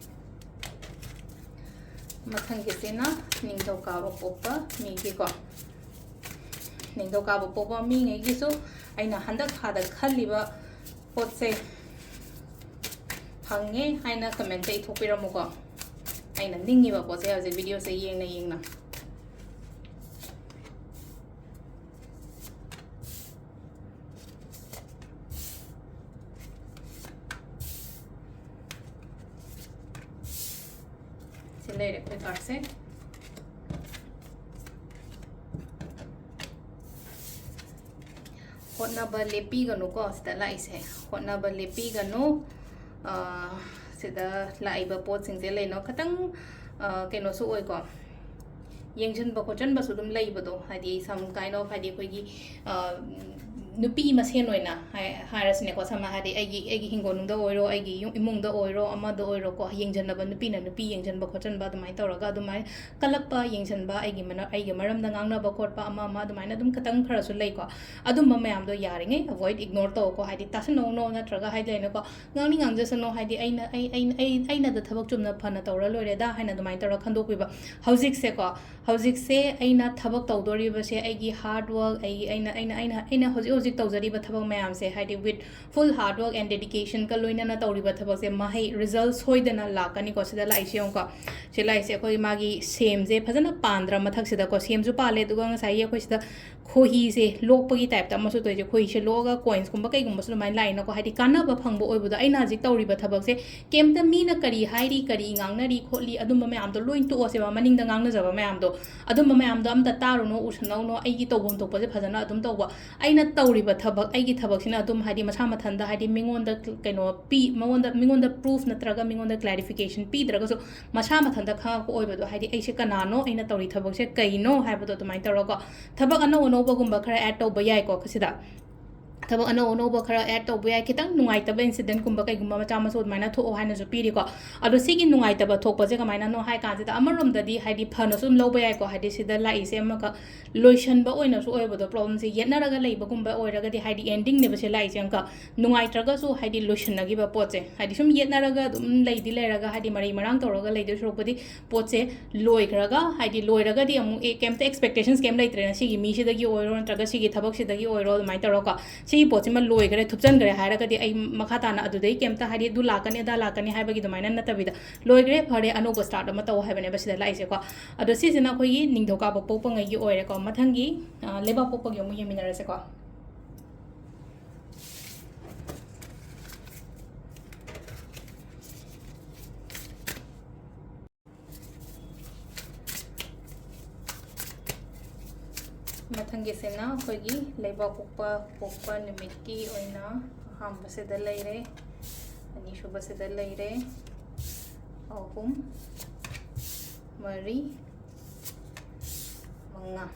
ꯃꯊꯪꯒꯤꯁꯤꯅ ꯅꯤꯡꯊꯧꯀꯥꯕ ꯄꯣꯛꯄ ꯃꯤꯒꯤꯀꯣ꯫ ꯅꯤꯡꯊꯧꯀꯥꯕ ꯄꯣꯛꯄ ꯃꯤꯉꯩꯒꯤꯁꯨ ꯑꯩꯅ ꯍꯟꯗꯛ ꯊꯥꯗ ꯈꯜꯂꯤꯕ ꯄꯣꯠꯁꯦ ꯐꯪꯉꯦ ꯍꯥꯏꯅ ꯀꯃꯦꯟꯇ ꯏꯊꯣꯛꯄꯤꯔꯝꯃꯨꯀꯣ꯫ ꯑꯩꯅ ꯅꯤꯡꯉꯤꯕ ꯄꯣꯠꯁꯦ ꯍꯧꯖꯤꯛ ꯚꯤꯗꯤꯑꯣꯁꯦ ꯌꯦꯡꯅ ꯌꯦꯡꯅ꯫ ꯁꯤ ꯂꯩꯔꯦ ꯑꯩꯈꯣꯏ ꯀꯥꯔꯠꯁꯦ꯫ ꯍꯣꯠꯅꯕ ꯂꯦꯞꯄꯤꯒꯅꯨꯀꯣ꯫ ꯁꯤꯗ ꯂꯥꯛꯏꯁꯦ, ꯍꯣꯠꯅꯕ ꯂꯦꯞꯄꯤꯒꯅꯨ꯫ ꯑ, ꯁꯤꯗ ꯂꯥꯛꯏꯕ ꯄꯣꯠꯁꯤꯡꯁꯦ ꯂꯩꯅꯣ ꯈꯤꯇꯪ, ꯑ, ꯀꯩꯅꯣꯁꯨ ꯑꯣꯏꯀꯣ, ꯌꯦꯡꯁꯤꯟꯕ ꯈꯣꯠꯆꯟꯕꯁꯨ ꯑꯗꯨꯝ ꯂꯩꯕꯗꯣ, ꯍꯥꯏꯗꯤ some kind of, ꯍꯥꯏꯗꯤ ꯑꯩꯈꯣꯏꯒꯤ, ꯑ, ꯅꯨꯄꯤ ꯃꯁꯦꯟ ꯑꯣꯏꯅ ꯍꯥꯏ-, ꯍꯥꯏꯔꯁꯤꯅꯦꯀꯣ, ꯁꯝꯅ ꯍꯥꯏꯗꯤ ꯑꯩꯒꯤ, ꯑꯩꯒꯤ ꯍꯤꯡꯒꯣꯜꯅꯨꯡꯗ ꯑꯣꯏꯔꯣ, ꯑꯩꯒꯤ ꯌꯨꯝ ꯏꯃꯨꯡꯗ ꯑꯣꯏꯔꯣ, ꯑꯃꯗ ꯑꯣꯏꯔꯣꯀꯣ, ꯌꯦꯡꯁꯤꯟꯅꯕ, ꯅꯨꯄꯤꯅ ꯅꯨꯄꯤ ꯌꯦꯡꯁꯤꯟꯕ ꯈꯣꯠꯆꯟꯕ ꯑꯗꯨꯃꯥꯏꯅ ꯇꯧꯔꯒ ꯑꯗꯨꯃꯥꯏꯅ ꯀꯜꯂꯛꯄ, ꯌꯦꯡꯁꯤꯟꯕ, ꯑꯩꯒꯤ ꯃꯅ-, ꯑꯩꯒꯤ ꯃꯔꯝꯗ ꯉꯥꯡꯅꯕ ꯈꯣꯠꯄ ꯑꯃ ꯑꯃ ꯑꯗꯨꯃꯥꯏꯅ ꯑꯗꯨꯝ ꯈꯤꯇꯪ ꯈꯔꯁꯨ ꯂꯩꯀꯣ꯫ ꯑꯗꯨꯝꯕ ꯃꯌꯥꯝꯗꯣ ꯌꯥꯔꯤꯉꯩ avoid, ignore ꯇꯧꯀꯣ꯫ ꯍꯥꯏꯗꯤ ꯇꯥꯁꯟꯅꯧꯅꯣ, ꯅꯠꯇ꯭ꯔꯒ ꯍꯥꯏꯗꯤ ꯂꯩꯅꯀꯣ, ꯉꯥꯡꯅꯤꯡ ꯉꯥꯡꯖꯁꯅꯣ, ꯍꯥꯏꯗꯤ ꯑꯩꯅ, ꯑꯩ, ꯑꯩꯅ, ꯑꯩ, ꯑꯩꯅꯗ ꯊꯕꯛ ꯆꯨꯝꯅ ꯐꯅ ꯇꯧꯔ ꯂꯣꯏꯔꯦꯗ ꯍꯥꯏꯅ ꯑꯗꯨꯃꯥꯏꯅ ꯇꯧꯔ ꯈꯟꯗꯣꯛꯄꯤꯕ꯫ ꯍꯧꯖꯤꯛꯁꯦꯀꯣ, ꯍꯧꯖꯤꯛꯁꯦ ꯑꯩꯅ ꯊꯕꯛ ꯇꯧꯗꯣꯔꯤꯕꯁꯦ ꯑꯩꯒꯤ hard work, ꯑꯩꯒꯤ, ꯑꯩꯅ, ꯑꯩꯅ, ꯑꯩꯅ, ꯑꯩꯅ ꯍꯧꯖꯤꯛ ꯍꯧꯖꯤꯛ ꯇꯧꯖꯔꯤꯕ ꯊꯕꯛ ꯃꯌꯥꯝꯁꯦ, ꯍꯥꯏꯗꯤ with full hard work and dedicationꯒ ꯂꯣꯏꯅꯅ ꯇꯧꯔꯤꯕ ꯊꯕꯛꯁꯦ ꯃꯍꯩ, result ꯁꯣꯏꯗꯅ ꯂꯥꯛꯀꯅꯤꯀꯣ꯫ ꯁꯤꯗ ꯂꯥꯛꯏꯁꯦ ꯌꯦꯡꯉꯨꯀꯣ꯫ ꯁꯤ ꯂꯥꯛꯏꯁꯦ ꯑꯩꯈꯣꯏ ꯃꯥꯒꯤ ꯁꯦꯝꯁꯦ ꯐꯖꯅ ꯄꯥꯟꯗ꯭ꯔꯥ ꯃꯊꯛꯁꯤꯗꯀꯣ꯫ ꯁꯦꯝꯁꯨ ꯄꯥꯜꯂꯦ, ꯑꯗꯨꯒ ꯉꯁꯥꯏꯒꯤ ꯑꯩꯈꯣꯏ ꯁꯤꯗ ꯈꯣꯏꯍꯤꯁꯦ ꯂꯣꯛꯄꯒꯤ typeꯇ ꯑꯃꯁꯨ ꯇꯧꯔꯤꯁꯦ꯫ ꯈꯣꯏꯍꯤꯁꯦ ꯂꯣꯛꯑꯒ coinsꯀꯨꯝꯕ ꯀꯩꯒꯨꯝꯕꯁꯨ ꯑꯗꯨꯃꯥꯏꯅ ꯂꯥꯛꯏꯅꯀꯣ꯫ ꯍꯥꯏꯗꯤ ꯀꯥꯟꯅꯕ ꯐꯪꯕ ꯑꯣꯏꯕꯗꯣ꯫ ꯑꯩꯅ ꯍꯧꯖꯤꯛ ꯇꯧꯔꯤꯕ ꯊꯕꯛꯁꯦ ꯀꯩꯝꯇ ꯃꯤꯅ ꯀꯔꯤ ꯍꯥꯏꯔꯤ, ꯀꯔꯤ ꯉꯥꯡꯅꯔꯤ ꯈꯣꯠꯂꯤ, ꯑꯗꯨꯝꯕ ꯃꯌꯥꯝꯗꯣ ꯂꯣꯏ ꯇꯣꯛꯑꯁꯦꯕ, ꯃꯅꯤꯡꯗ ꯉꯥꯡꯅꯖꯕ ꯃꯌꯥꯝꯗꯣ꯫ ꯑꯗꯨꯝꯕ ꯃꯌꯥꯝꯗꯣ ꯑꯝꯇ ꯇꯥꯔꯨꯅꯣ, ꯎꯁꯟꯅꯧꯅꯣ, ꯑꯩꯒꯤ ꯇꯧꯐꯝ ꯊꯣꯛꯄꯁꯦ ꯐꯖꯅ ꯑꯗꯨꯝ ꯇꯧꯕ꯫ ꯑꯩꯅ ꯇꯧꯔꯤꯕ ꯊꯕꯛ, ꯑꯩꯒꯤ ꯊꯕꯛꯁꯤꯅ ꯑꯗꯨꯝ ꯍꯥꯏꯗꯤ ꯃꯁꯥ ꯃꯊꯟꯇ ꯍꯥꯏꯗꯤ ꯃꯤꯉꯣꯟꯗ ꯀꯩꯅꯣ ꯄꯤ-, ꯃꯉꯣꯟꯗ, ꯃꯤꯉꯣꯟꯗ proof ꯅꯠꯇ꯭ꯔꯒ ꯃꯤꯉꯣꯟꯗ clarification ꯄꯤꯗ꯭ꯔꯒꯁꯨ ꯃꯁꯥ ꯃꯊꯟꯇ ꯈꯪꯉꯛꯄ ꯑꯣꯏꯕꯗꯣ, ꯍꯥꯏꯗꯤ ꯑꯩꯁꯦ ꯀꯅꯥꯅꯣ, ꯑꯩꯅ ꯇꯧꯔꯤ ꯊꯕꯛꯁꯦ ꯀꯩꯅꯣ ꯍꯥꯏꯕꯗꯣ ꯑꯗꯨꯃꯥꯏꯅ ꯇꯧꯔꯒꯀꯣ꯫ ꯊꯕꯛ ꯑꯅꯧ ꯑꯅꯧꯕꯒꯨꯝꯕ ꯈꯔ add ꯇꯧꯕ ꯌꯥꯏꯀꯣ ꯁꯤꯗ꯫ ꯊꯕꯛ ꯑꯅꯧ ꯑꯅꯧꯕ ꯈꯔ add ꯇꯧꯕ ꯌꯥꯏ꯫ ꯈꯤꯇꯪ ꯅꯨꯡꯉꯥꯏꯇꯕ incidentꯀꯨꯝꯕ ꯀꯩꯒꯨꯝꯕ ꯃꯆꯥ ꯃꯁꯨ ꯑꯗꯨꯃꯥꯏꯅ ꯊꯣꯛꯑꯣ ꯍꯥꯏꯅꯁꯨ ꯄꯤꯔꯤꯀꯣ꯫ ꯑꯗꯣ ꯁꯤꯒꯤ ꯅꯨꯡꯉꯥꯏꯇꯕ ꯊꯣꯛꯄꯁꯦ ꯀꯃꯥꯏꯅꯅꯣ ꯍꯥꯏ ꯀꯥꯟꯁꯤꯗ, ꯑꯃꯔꯣꯝꯗꯗꯤ ꯍꯥꯏꯗꯤ ꯐꯅꯁꯨ ꯑꯗꯨꯝ ꯂꯧꯕ ꯌꯥꯏꯀꯣ꯫ ꯍꯥꯏꯗꯤ ꯁꯤꯗ ꯂꯥꯛꯏꯁꯦ ꯑꯃꯈꯛ ꯂꯣꯏꯁꯟꯕ ꯑꯣꯏꯅꯁꯨ ꯑꯣꯏꯕꯗꯣ, problemꯁꯦ ꯌꯦꯠꯅꯔꯒ ꯂꯩꯕꯒꯨꯝꯕ ꯑꯣꯏꯔꯒꯗꯤ ꯍꯥꯏꯗꯤ endingꯅꯦꯕ ꯁꯤ ꯂꯥꯛꯏꯁꯦ ꯑꯃꯨꯛꯀ꯫ ꯅꯨꯡꯉꯥꯏꯇ꯭ꯔꯒꯁꯨ ꯍꯥꯏꯗꯤ ꯂꯣꯏꯁꯟꯅꯈꯤꯕ ꯄꯣꯠꯁꯦ, ꯍꯥꯏꯗꯤ ꯁꯨꯝ ꯌꯦꯠꯅꯔꯒ ꯑꯗꯨꯝ ꯂꯩꯗꯤ ꯂꯩꯔꯒ ꯍꯥꯏꯗꯤ ꯃꯔꯩ ꯃꯔꯥꯡ ꯇꯧꯔꯒ ꯂꯩꯗꯣꯏ ꯁꯔꯨꯛꯄꯨꯗꯤ ꯄꯣꯠꯁꯦ ꯂꯣꯏꯈ꯭ꯔꯒ, ꯍꯥꯏꯗꯤ ꯂꯣꯏꯔꯒꯗꯤ ꯑꯃꯨꯛ ꯑꯦ, ꯀꯩꯝꯇ expectations ꯀꯩꯝ ꯂꯩꯇ꯭ꯔꯦꯅ, ꯁꯤꯒꯤ ꯃꯤꯁꯤꯗꯒꯤ ꯑꯣꯏꯔꯣ ꯅꯠꯇ꯭ꯔꯒ ꯁꯤꯒꯤ ꯊꯕꯛꯁꯤꯗꯒꯤ ꯑꯣꯏꯔꯣ ꯑꯗꯨꯃꯥꯏꯅ ꯇꯧꯔꯒꯀꯣ꯫ ꯁꯤꯒꯤ ꯄꯣꯠꯁꯤꯃ ꯂꯣꯏꯈ꯭ꯔꯦ, ꯊꯨꯞꯆꯟꯈ꯭ꯔꯦ ꯍꯥꯏꯔꯒꯗꯤ ꯑꯩ ꯃꯈꯥ ꯇꯥꯅ ꯑꯗꯨꯗꯩ ꯀꯩꯝꯇ ꯍꯥꯏꯗꯤ ꯑꯗꯨ ꯂꯥꯛꯀꯅꯤ ꯑꯗꯥ ꯂꯥꯛꯀꯅꯤ ꯍꯥꯏꯕꯒꯤ ꯑꯗꯨꯃꯥꯏꯅ ꯅꯠꯇꯕꯤꯗ, ꯂꯣꯏꯈ꯭ꯔꯦ, ꯐꯔꯦ, ꯑꯅꯧꯕ start ꯑꯃ ꯇꯧ ꯍꯥꯏꯕꯅꯦꯕ ꯁꯤꯗ ꯂꯥꯛꯏꯁꯦꯀꯣ꯫ ꯑꯗꯣ ꯁꯤꯁꯤꯅ ꯑꯩꯈꯣꯏꯒꯤ ꯅꯤꯡꯊꯧꯀꯥꯕ ꯄꯣꯛꯄꯉꯩꯒꯤ ꯑꯣꯏꯔꯦꯀꯣ꯫ ꯃꯊꯪꯒꯤ, ꯑ, ꯂꯩꯕꯥꯛ ꯄꯣꯛꯄꯒꯤ ꯑꯃꯨꯛ ꯌꯦꯡꯃꯤꯟꯅꯔꯁꯦꯀꯣ꯫ ꯃꯊꯪꯒꯤꯁꯤꯅ ꯑꯩꯈꯣꯏꯒꯤ ꯂꯩꯕꯥꯛ ꯄꯣꯛꯄ ꯄꯣꯛꯄ ꯅꯨꯃꯤꯠꯀꯤ ꯑꯣꯏꯅ ꯑꯍꯥꯟꯕꯁꯤꯗ ꯂꯩꯔꯦ, ꯑꯅꯤꯁꯨꯕꯁꯤꯗ ꯂꯩꯔꯦ, ꯑꯍꯨꯝ, ꯃꯔꯤ, ꯃꯉꯥ꯫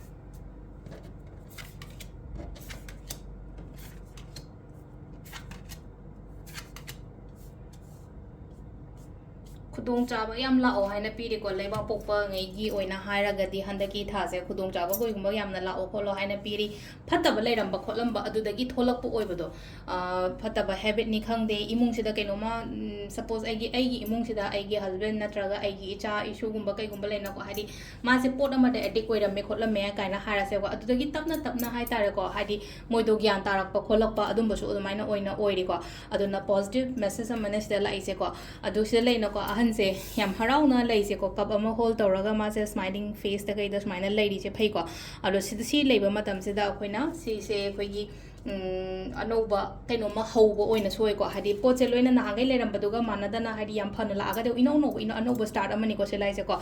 ꯈꯨꯗꯣꯡꯆꯥꯕ ꯌꯥꯝ ꯂꯥꯛꯑꯣ ꯍꯥꯏꯅ ꯄꯤꯔꯤꯀꯣ꯫ ꯂꯩꯕꯥꯛ ꯄꯣꯛꯄꯉꯩꯒꯤ ꯑꯣꯏꯅ ꯍꯥꯏꯔꯒꯗꯤ ꯍꯟꯗꯛꯀꯤ ꯊꯥꯁꯦ ꯈꯨꯗꯣꯡꯆꯥꯕ ꯀꯩꯒꯨꯝꯕ ꯌꯥꯝꯅ ꯂꯥꯛꯑꯣ ꯈꯣꯠꯂꯣ ꯍꯥꯏꯅ ꯄꯤꯔꯤ꯫ ꯐꯠꯇꯕ ꯂꯩꯔꯝꯕ ꯈꯣꯠꯂꯝꯕ ꯑꯗꯨꯗꯒꯤ ꯊꯣꯛꯂꯛꯄ ꯑꯣꯏꯕꯗꯣ, ꯑ, ꯐꯠꯇꯕ ꯍꯦꯕꯤꯠꯅꯤ ꯈꯪꯗꯦ, ꯏꯃꯨꯡꯁꯤꯗ ꯀꯩꯅꯣꯝꯃ, ꯎꯝ, ꯁꯄꯣꯁ ꯑꯩꯒꯤ, ꯑꯩꯒꯤ ꯏꯃꯨꯡꯁꯤꯗ ꯑꯩꯒꯤ ꯍꯁꯕꯦꯟ ꯅꯠꯇ꯭ꯔꯒ ꯑꯩꯒꯤ ꯏꯆꯥ ꯏꯁꯨꯒꯨꯝꯕ ꯀꯩꯒꯨꯝꯕ ꯂꯩꯅꯀꯣ, ꯍꯥꯏꯗꯤ ꯃꯥꯁꯦ ꯄꯣꯠ ꯑꯃꯗ ꯑꯦꯗꯤꯛ ꯑꯣꯏꯔꯝꯃꯦ ꯈꯣꯠꯂꯝꯃꯦ ꯀꯥꯏꯅ ꯍꯥꯏꯔꯁꯦꯕꯀꯣ, ꯑꯗꯨꯗꯒꯤ ꯇꯞꯅ ꯇꯞꯅ ꯍꯥꯏꯇꯥꯔꯦꯀꯣ, ꯍꯥꯏꯗꯤ ꯃꯣꯏꯗꯣ ꯒ꯭ꯌꯥꯟ ꯇꯥꯔꯛꯄ ꯈꯣꯠꯂꯛꯄ ꯑꯗꯨꯝꯕꯁꯨ ꯑꯗꯨꯃꯥꯏꯅ ꯑꯣꯏꯅ ꯑꯣꯏꯔꯤꯀꯣ꯫ ꯑꯗꯨꯅ ꯄꯣꯖꯤꯇꯤꯚ ꯃꯦꯁꯦꯖ ꯑꯃꯅ ꯁꯤꯗ ꯂꯥꯛꯏꯁꯦꯀꯣ꯫ ꯑꯗꯨ ꯁꯤꯗ ꯂꯩꯅꯀꯣ, ꯑꯍꯟꯁꯦ ꯌꯥꯝ ꯍꯔꯥꯎꯅ ꯂꯩꯁꯦꯀꯣ, ꯀꯞ ꯑꯃ ꯍꯣꯜ ꯇꯧꯔꯒ ꯃꯥꯁꯦ ꯁ꯭ꯃꯥꯏꯂꯤꯡ ꯐꯦꯁꯇ ꯀꯩꯗ ꯁꯨꯃꯥꯏꯅ ꯂꯩꯔꯤꯁꯦ ꯐꯩꯀꯣ꯫ ꯑꯗꯣ ꯁꯤꯗ ꯁꯤ ꯂꯩꯕ ꯃꯇꯝꯁꯤꯗ ꯑꯩꯈꯣꯏꯅ ꯁꯤꯁꯦ ꯑꯩꯈꯣꯏꯒꯤ, ꯎꯝ, ꯑꯅꯧꯕ ꯀꯩꯅꯣꯝꯃ ꯍꯧꯕ ꯑꯣꯏꯅ ꯁꯣꯏꯀꯣ, ꯍꯥꯏꯗꯤ ꯄꯣꯠꯁꯦ ꯂꯣꯏꯅ ꯅꯍꯥꯟꯈꯩ ꯂꯩꯔꯝꯕꯗꯨꯒ ꯃꯥꯟꯅꯗꯅ, ꯍꯥꯏꯗꯤ ꯌꯥꯝ ꯐꯅ ꯂꯥꯛꯑꯒꯗꯤ ꯏꯅꯧ ꯅꯧꯕ, ꯏꯅꯧ ꯑꯅꯧꯕ ꯁ꯭ꯇꯥꯔꯠ ꯑꯃꯅꯤꯀꯣ ꯁꯤ ꯂꯥꯛꯏꯁꯦꯀꯣ꯫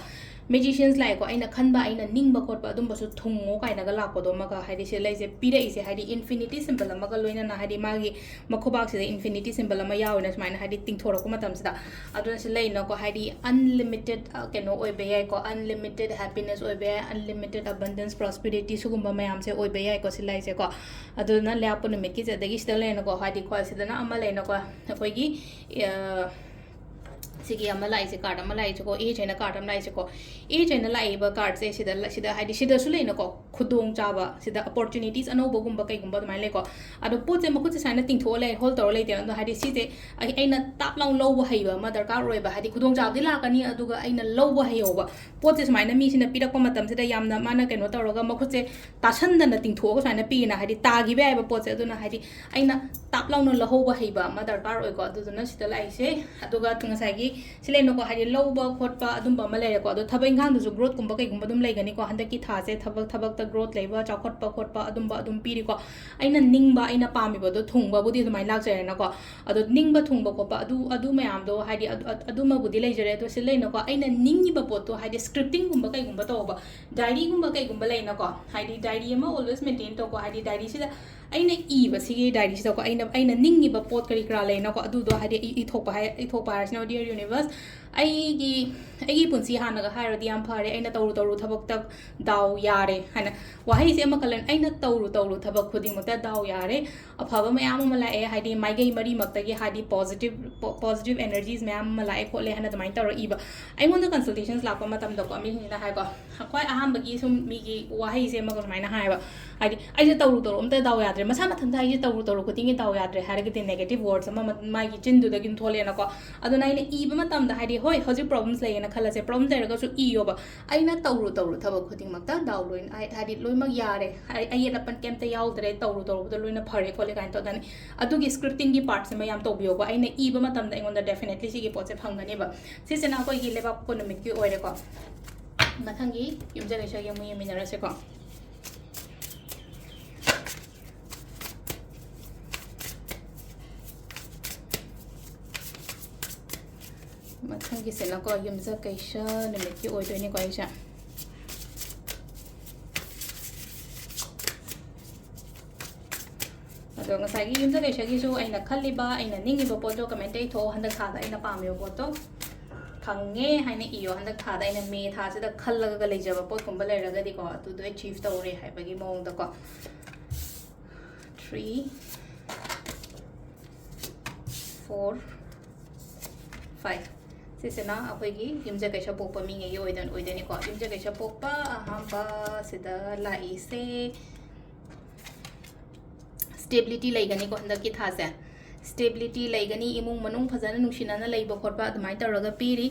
ꯃꯦꯖꯤꯁꯤꯌꯟꯁ ꯂꯥꯛꯑꯦꯀꯣ, ꯑꯩꯅ ꯈꯟꯕ, ꯑꯩꯅ ꯅꯤꯡꯕ ꯈꯣꯠꯄ ꯑꯗꯨꯝꯕꯁꯨ ꯊꯨꯡꯉꯣ ꯀꯥꯏꯅꯒ ꯂꯥꯛꯄꯗꯣ ꯑꯃꯒ, ꯍꯥꯏꯗꯤ ꯁꯤ ꯂꯩꯁꯦ ꯄꯤꯔꯛꯏꯁꯦ, ꯍꯥꯏꯗꯤ ꯏꯟꯐꯤꯅꯤꯇꯤ ꯁꯤꯝꯕꯜ ꯑꯃꯒ ꯂꯣꯏꯅꯅ, ꯍꯥꯏꯗꯤ ꯃꯥꯒꯤ ꯃꯈꯨꯕꯥꯛꯁꯤꯗ ꯏꯟꯐꯤꯅꯤꯇꯤ ꯁꯤꯝꯕꯜ ꯑꯃ ꯌꯥꯎꯋꯦꯅ ꯁꯨꯃꯥꯏꯅ, ꯍꯥꯏꯗꯤ ꯇꯤꯡꯊꯣꯔꯛꯄ ꯃꯇꯝꯁꯤꯗ꯫ ꯑꯗꯨꯅ ꯁꯤ ꯂꯩꯅꯀꯣ, ꯍꯥꯏꯗꯤ ꯑꯟꯂꯤꯃꯤꯇꯦꯠ, ꯑ, ꯀꯩꯅꯣ ꯑꯣꯏꯕ ꯌꯥꯏꯀꯣ, ꯑꯟꯂꯤꯃꯤꯇꯦꯠ ꯍꯦꯄꯤꯅꯦꯁ ꯑꯣꯏꯕ ꯌꯥꯏ, ꯑꯟꯂꯤꯃꯤꯇꯦꯠ ꯑꯕꯟꯗꯦꯟꯁ, ꯄ꯭ꯔꯣꯁꯄꯦꯔꯤꯇꯤ, ꯁꯤꯒꯨꯝꯕ ꯃꯌꯥꯝꯁꯦ ꯑꯣꯏꯕ ꯌꯥꯏꯀꯣ ꯁꯤ ꯂꯩꯁꯦꯀꯣ꯫ ꯑꯗꯨꯅ ꯂꯩꯕꯥꯛꯄꯣꯛꯄ ꯅꯨꯃꯤꯠꯀꯤꯁꯦ, ꯑꯗꯒꯤ ꯁꯤꯗ ꯂꯩꯅꯀꯣ, ꯍꯥꯏꯗꯤ ꯈ꯭ꯋꯥꯏ ꯁꯤꯗꯅ ꯑꯃ ꯂꯩꯅꯀꯣ, ꯑꯩꯈꯣꯏꯒꯤ, ꯑ, ꯁꯤꯒꯤ ꯑꯃ ꯂꯥꯛꯏꯁꯦ, ꯀꯥꯔꯠ ꯑꯃ ꯂꯥꯛꯏꯁꯦꯀꯣ, ꯑꯦꯖ ꯍꯥꯏꯅ ꯀꯥꯔꯠ ꯑꯃ ꯂꯥꯛꯏꯁꯦꯀꯣ꯫ ꯑꯦꯖ ꯍꯥꯏꯅ ꯂꯥꯛꯏꯕ ꯀꯥꯔꯠꯁꯦ ꯁꯤꯗ, ꯁꯤꯗ ꯍꯥꯏꯗꯤ ꯁꯤꯗꯁꯨ ꯂꯩꯅꯀꯣ, ꯈꯨꯗꯣꯡꯆꯥꯕ, ꯁꯤꯗ ꯑꯣꯄꯣꯔꯆꯨꯅꯤꯇꯤꯁ ꯑꯅꯧꯕꯒꯨꯝꯕ ꯀꯩꯒꯨꯝꯕ ꯑꯗꯨꯃꯥꯏꯅ ꯂꯩꯀꯣ꯫ ꯑꯗꯣ ꯄꯣꯠꯁꯦ ꯃꯈꯨꯠꯁꯦ ꯁꯨꯃꯥꯏꯅ ꯇꯤꯡꯊꯣꯛꯑ ꯂꯩ, ꯍꯣꯜ ꯇꯧꯔ ꯂꯩꯇꯦ꯫ ꯑꯗꯣ ꯍꯥꯏꯗꯤ ꯁꯤꯁꯦ ꯑꯩ, ꯑꯩꯅ ꯇꯥꯞ ꯂꯥꯎ ꯂꯧꯕ ꯍꯩꯕ ꯑꯃ ꯗꯔꯀꯥꯔ ꯑꯣꯏꯕ, ꯍꯥꯏꯗꯤ ꯈꯨꯗꯣꯡꯆꯥꯕꯗꯤ ꯂꯥꯛꯀꯅꯤ, ꯑꯗꯨꯒ ꯑꯩꯅ ꯂꯧꯕ ꯍꯩꯍꯧꯕ ꯄꯣꯠꯁꯦ ꯁꯨꯃꯥꯏꯅ ꯃꯤꯁꯤꯅ ꯄꯤꯔꯛꯄ ꯃꯇꯝꯁꯤꯗ ꯌꯥꯝꯅ ꯃꯥꯅ ꯀꯩꯅꯣ ꯇꯧꯔꯒ ꯃꯈꯨꯠꯁꯦ ꯇꯥꯁꯟꯗꯅ ꯇꯤꯡꯊꯣꯛꯑꯒ ꯁꯨꯃꯥꯏꯅ ꯄꯤꯌꯦꯅ, ꯍꯥꯏꯗꯤ ꯇꯥꯈꯤꯕ ꯌꯥꯏꯕ ꯄꯣꯠꯁꯦ꯫ ꯑꯗꯨꯅ ꯍꯥꯏꯗꯤ ꯑꯩꯅ ꯇꯥꯞ ꯂꯥꯎꯅ ꯂꯧꯍꯧꯕ ꯍꯩꯕ ꯑꯃ ꯗꯔꯀꯥꯔ ꯑꯣꯏꯀꯣ꯫ ꯑꯗꯨꯗꯨꯅ ꯁꯤꯗ ꯂꯥꯛꯏꯁꯦ꯫ ꯑꯗꯨꯒ ꯉꯁꯥꯏꯒꯤ ꯁꯤ ꯂꯩꯅꯀꯣ, ꯍꯥꯏꯗꯤ ꯂꯧꯕ ꯈꯣꯠꯄ ꯑꯗꯨꯝꯕ ꯑꯃ ꯂꯩꯔꯦꯀꯣ꯫ ꯑꯗꯣ ꯊꯕꯛ ꯏꯪꯈꯥꯡꯗꯁꯨ growthꯀꯨꯝꯕ ꯀꯩꯒꯨꯝꯕ ꯑꯗꯨꯝ ꯂꯩꯒꯅꯤꯀꯣ꯫ ꯍꯟꯗꯛꯀꯤ ꯊꯥꯁꯦ ꯊꯕꯛ, ꯊꯕꯛꯇ growth ꯂꯩꯕ, ꯆꯥꯎꯈꯠꯄ ꯈꯣꯠꯄ ꯑꯗꯨꯝꯕ ꯑꯗꯨꯝ ꯄꯤꯔꯤꯀꯣ꯫ ꯑꯩꯅ ꯅꯤꯡꯕ, ꯑꯩꯅ ꯄꯥꯝꯃꯤꯕꯗꯣ ꯊꯨꯡꯕꯕꯨꯗꯤ ꯑꯗꯨꯃꯥꯏꯅ ꯂꯥꯛꯆꯔꯦꯅꯀꯣ꯫ ꯑꯗꯣ ꯅꯤꯡꯕ ꯊꯨꯡꯕ ꯈꯣꯠꯄ ꯑꯗꯨ, ꯑꯗꯨ ꯃꯌꯥꯝꯗꯣ ꯍꯥꯏꯗꯤ ꯑꯗꯨ, ꯑꯗꯨ, ꯑꯗꯨꯃꯕꯨꯗꯤ ꯂꯩꯖꯔꯦ꯫ ꯑꯗꯣ ꯁꯤ ꯂꯩꯅꯀꯣ, ꯑꯩꯅ ꯅꯤꯡꯉꯤꯕ ꯄꯣꯠꯇꯣ ꯍꯥꯏꯗꯤ scriptingꯒꯨꯝꯕ ꯀꯩꯒꯨꯝꯕ ꯇꯧꯕ, diaryꯒꯨꯝꯕ ꯀꯩꯒꯨꯝꯕ ꯂꯩꯅꯀꯣ, ꯍꯥꯏꯗꯤ diary ꯑꯃ always maintain ꯇꯧꯀꯣ꯫ ꯍꯥꯏꯗꯤ diaryꯁꯤꯗ ꯑꯩꯅ ꯏꯕ ꯁꯤꯒꯤ diaryꯁꯤꯗꯀꯣ, ꯑꯩꯅ, ꯑꯩꯅ ꯅꯤꯡꯉꯤꯕ ꯄꯣꯠ ꯀꯔꯤ ꯀꯔꯥ ꯂꯩꯅꯀꯣ, ꯑꯗꯨꯗꯣ ꯍꯥꯏꯗꯤ ꯏ-, ꯏꯊꯣꯛꯄ ꯍꯥꯏ-, ꯏꯊꯣꯛꯄ ꯍꯥꯏꯔꯁꯤꯅ, dear universe, ꯑꯩꯒꯤ, ꯑꯩꯒꯤ ꯄꯨꯟꯁꯤ ꯍꯥꯟꯅꯒ ꯍꯥꯏꯔꯗꯤ ꯌꯥꯝ ꯐꯔꯦ, ꯑꯩꯅ ꯇꯧꯔꯨ ꯇꯧꯔꯨ ꯊꯕꯛꯇ ꯗꯥꯎ ꯌꯥꯔꯦ ꯍꯥꯏꯅ ꯋꯥꯍꯩꯁꯦ ꯑꯃꯈꯛ ꯂꯩ, ꯑꯩꯅ ꯇꯧꯔꯨ ꯇꯧꯔꯨ ꯊꯕꯛ ꯈꯨꯗꯤꯡꯃꯛꯇ ꯗꯥꯎ ꯌꯥꯔꯦ, ꯑꯐꯕ ꯃꯌꯥꯝ ꯑꯃ ꯂꯥꯛꯑꯦ, ꯍꯥꯏꯗꯤ ꯃꯥꯏꯀꯩ ꯃꯔꯤꯃꯛꯇꯒꯤ ꯍꯥꯏꯗꯤ positive, po-, positive energies ꯃꯌꯥꯝ ꯑꯃ ꯂꯥꯛꯑꯦ ꯈꯣꯠꯂꯦ ꯍꯥꯏꯅ ꯑꯗꯨꯃꯥꯏꯅ ꯇꯧꯔ ꯏꯕ꯫ ꯑꯩꯉꯣꯟꯗ consultations ꯂꯥꯛꯄ ꯃꯇꯝꯗꯀꯣ, ꯃꯤꯁꯤꯡꯁꯤꯅ ꯍꯥꯏꯀꯣ, ꯈ꯭ꯋꯥꯏ ꯑꯍꯥꯟꯕꯒꯤ ꯁꯨꯝ ꯃꯤꯒꯤ ꯋꯥꯍꯩꯁꯦ ꯑꯃꯒ ꯁꯨꯃꯥꯏꯅ ꯍꯥꯏꯌꯦꯕ, ꯍꯥꯏꯗꯤ ꯑꯩꯁꯦ ꯇꯧꯔꯨ ꯇꯧꯔꯨ ꯑꯝꯇ ꯗꯥꯎ ꯌꯥꯗ꯭ꯔꯦ, ꯃꯁꯥ ꯃꯊꯟꯇ ꯑꯩꯁꯦ ꯇꯧꯔꯨ ꯇꯧꯔꯨ ꯈꯨꯗꯤꯡꯒꯤ ꯗꯥꯎ ꯌꯥꯗ꯭ꯔꯦ ꯍꯥꯏꯔꯒꯗꯤ negative words ꯑꯃ ꯃ-, ꯃꯥꯒꯤ ꯆꯤꯟꯗꯨꯗꯒꯤ ꯑꯗꯨꯝ ꯊꯣꯛꯂꯛꯑꯦꯅꯀꯣ꯫ ꯑꯗꯨꯅ ꯑꯩꯅ ꯏꯕ ꯃꯇꯝꯗ ꯍꯥꯏꯗꯤ, ꯍꯣꯏ, ꯍꯧꯖꯤꯛ problems ꯂꯩꯌꯦꯅ ꯈꯜꯂꯁꯦ, problem ꯂꯩꯔꯒꯁꯨ ꯏꯌꯣꯕ, "ꯑꯩꯅ ꯇꯧꯔꯨ ꯇꯧꯔꯨ ꯊꯕꯛ ꯈꯨꯗꯤꯡꯃꯛꯇ ꯗꯥꯎ ꯂꯣꯏꯅ, ꯍꯥꯏ-, ꯍꯥꯏꯗꯤ ꯂꯣꯏꯅꯃꯛ ꯌꯥꯔꯦ, ꯍꯥꯏ-, ꯑꯌꯦꯠ ꯑꯄꯟ ꯀꯩꯝꯇ ꯌꯥꯎꯗ꯭ꯔꯦ, ꯇꯧꯔꯨ ꯇꯧꯔꯨꯕꯗ ꯂꯣꯏꯅ ꯐꯔꯦ ꯈꯣꯠꯂꯦ" ꯀꯥꯏꯅ ꯇꯧꯗꯅ꯫ ꯑꯗꯨꯒꯤ scriptingꯒꯤ partꯁꯤꯃ ꯌꯥꯝ ꯇꯧꯕꯤꯌꯣꯀꯣ꯫ ꯑꯩꯅ ꯏꯕ ꯃꯇꯝꯗ ꯑꯩꯉꯣꯟꯗ definitely ꯁꯤꯒꯤ ꯄꯣꯠꯁꯦ ꯐꯪꯒꯅꯦꯕ꯫ ꯁꯤꯁꯤꯅ ꯑꯩꯈꯣꯏꯒꯤ ꯂꯩꯕꯥꯛꯄꯣꯛꯄ ꯅꯨꯃꯤꯠꯀꯤ ꯑꯣꯏꯔꯦꯀꯣ꯫ ꯃꯊꯪꯒꯤ ꯌꯨꯝꯖꯀꯩꯁꯒꯤ ꯑꯃꯨꯛ ꯌꯦꯡꯃꯤꯟꯅꯔꯁꯤꯀꯣ꯫ ꯃꯊꯪꯒꯤꯁꯤꯅꯀꯣ, ꯌꯨꯝꯖꯀꯩꯁ ꯅꯨꯃꯤꯠꯀꯤ ꯑꯣꯏꯗꯣꯏꯅꯤꯀꯣ ꯑꯩꯁꯦ꯫ ꯑꯗꯣ ꯉꯁꯥꯏꯒꯤ ꯌꯨꯝꯖꯀꯩꯁꯒꯤꯁꯨ ꯑꯩꯅ ꯈꯜꯂꯤꯕ, ꯑꯩꯅ ꯅꯤꯡꯉꯤꯕ ꯄꯣꯠꯇꯣ comment ꯏꯊꯣꯛꯑꯣ꯫ ꯍꯟꯗꯛ ꯊꯥꯗ ꯑꯩꯅ ꯄꯥꯝꯃꯤꯕ ꯄꯣꯠꯇꯣ ꯐꯪꯉꯦ ꯍꯥꯏꯅ ꯏꯌꯣ꯫ ꯍꯟꯗꯛ ꯊꯥꯗ ꯑꯩꯅ ꯃꯦ ꯊꯥꯁꯤꯗ ꯈꯜꯂꯒ ꯂꯩꯖꯕ ꯄꯣꯠꯀꯨꯝꯕ ꯂꯩꯔꯒꯗꯤꯀꯣ, ꯑꯗꯨꯗꯣ achieve ꯇꯧꯔꯦ ꯍꯥꯏꯕꯒꯤ ꯃꯑꯣꯡꯗꯀꯣ꯫ Three, four, five꯫ ꯁꯤꯁꯤꯅ ꯑꯩꯈꯣꯏꯒꯤ ꯌꯨꯝꯖꯀꯩꯁ ꯄꯣꯛꯄ ꯃꯤꯉꯩꯒꯤ ꯑꯣꯏꯗꯣꯏ-, ꯑꯣꯏꯗꯣꯏꯅꯤꯀꯣ꯫ ꯌꯨꯝꯖꯀꯩꯁ ꯄꯣꯛꯄ ꯑꯍꯥꯟꯕꯁꯤꯗ ꯂꯥꯛꯏꯁꯦ stability ꯂꯩꯒꯅꯤꯀꯣ ꯍꯟꯗꯛꯀꯤ ꯊꯥꯁꯦ꯫ Stability ꯂꯩꯒꯅꯤ, ꯏꯃꯨꯡ ꯃꯅꯨꯡ ꯐꯖꯅ ꯅꯨꯡꯁꯤꯅꯅ ꯂꯩꯕ ꯈꯣꯠꯄ ꯑꯗꯨꯃꯥꯏꯅ ꯇꯧꯔꯒ ꯄꯤꯔꯤ꯫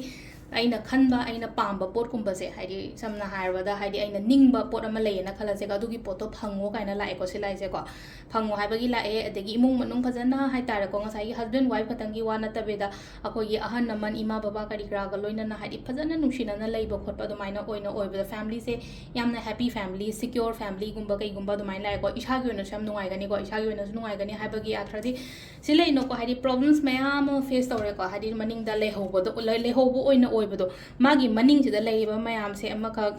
ꯑꯩꯅ ꯈꯟꯕ, ꯑꯩꯅ ꯄꯥꯝꯕ ꯄꯣꯠꯀꯨꯝꯕꯁꯦ, ꯍꯥꯏꯗꯤ ꯁꯝꯅ ꯍꯥꯏꯔꯕꯗ, ꯍꯥꯏꯗꯤ ꯑꯩꯅ ꯅꯤꯡꯕ ꯄꯣꯠ ꯑꯃ ꯂꯩꯌꯦꯅ ꯈꯜꯂꯁꯦꯀꯣ, ꯑꯗꯨꯒꯤ ꯄꯣꯠꯇꯣ ꯐꯪꯉꯣ ꯀꯥꯏꯅ ꯂꯥꯛꯑꯦꯀꯣ, ꯁꯤ ꯂꯥꯏꯁꯦꯀꯣ꯫ ꯐꯪꯉꯣ ꯍꯥꯏꯕꯒꯤ ꯂꯥꯛꯑꯦ꯫ ꯑꯗꯒꯤ ꯏꯃꯨꯡ ꯃꯅꯨꯡ ꯐꯖꯅ ꯍꯥꯏꯇꯥꯔꯦꯀꯣ, ꯉꯁꯥꯏꯒꯤ husband wife ꯈꯛꯇꯪꯒꯤ ꯋꯥ ꯅꯠꯇꯕꯤꯗ, ꯑꯩꯈꯣꯏꯒꯤ ꯑꯍꯜ ꯂꯃꯟ, ꯏꯃꯥ ꯕꯕꯥ ꯀꯔꯤ ꯀꯔꯥꯒ ꯂꯣꯏꯅꯅ, ꯍꯥꯏꯗꯤ ꯐꯖꯅ ꯅꯨꯡꯁꯤꯅꯅ ꯂꯩꯕ ꯈꯣꯠꯄ ꯑꯗꯨꯃꯥꯏꯅ ꯑꯣꯏꯅ ꯑꯣꯏꯕꯗ, family ꯁꯦ ꯌꯥꯝꯅ happy family, secure family ꯒꯨꯝꯕ ꯀꯩꯒꯨꯝꯕ ꯑꯗꯨꯃꯥꯏꯅ ꯂꯥꯛꯑꯦꯀꯣ꯫ ꯏꯁꯥꯒꯤ ꯑꯣꯏꯅꯁꯨ ꯌꯥꯝ ꯅꯨꯡꯉꯥꯏꯒꯅꯤꯀꯣ, ꯏꯁꯥꯒꯤ ꯑꯣꯏꯅꯁꯨ ꯅꯨꯡꯉꯥꯏꯒꯅꯤ ꯍꯥꯏꯕꯒꯤ ꯑꯥꯔꯊꯗꯤ ꯁꯤ ꯂꯩꯅꯣꯀꯣ, ꯍꯥꯏꯗꯤ problems ꯃꯌꯥꯝ ꯑꯃ face ꯇꯧꯔꯦꯀꯣ, ꯍꯥꯏꯗꯤ ꯃꯅꯤꯡꯗ ꯂꯩꯍꯧꯕꯗꯣ, ꯂꯩ-, ꯂꯩꯍꯧꯕ ꯑꯣꯏꯅ ꯑꯣꯏꯕꯗꯣ, ꯃꯥꯒꯤ ꯃꯅꯤꯡꯁꯤꯗ ꯂꯩꯔꯤꯕ ꯃꯌꯥꯝꯁꯦ ꯑꯃꯈꯛ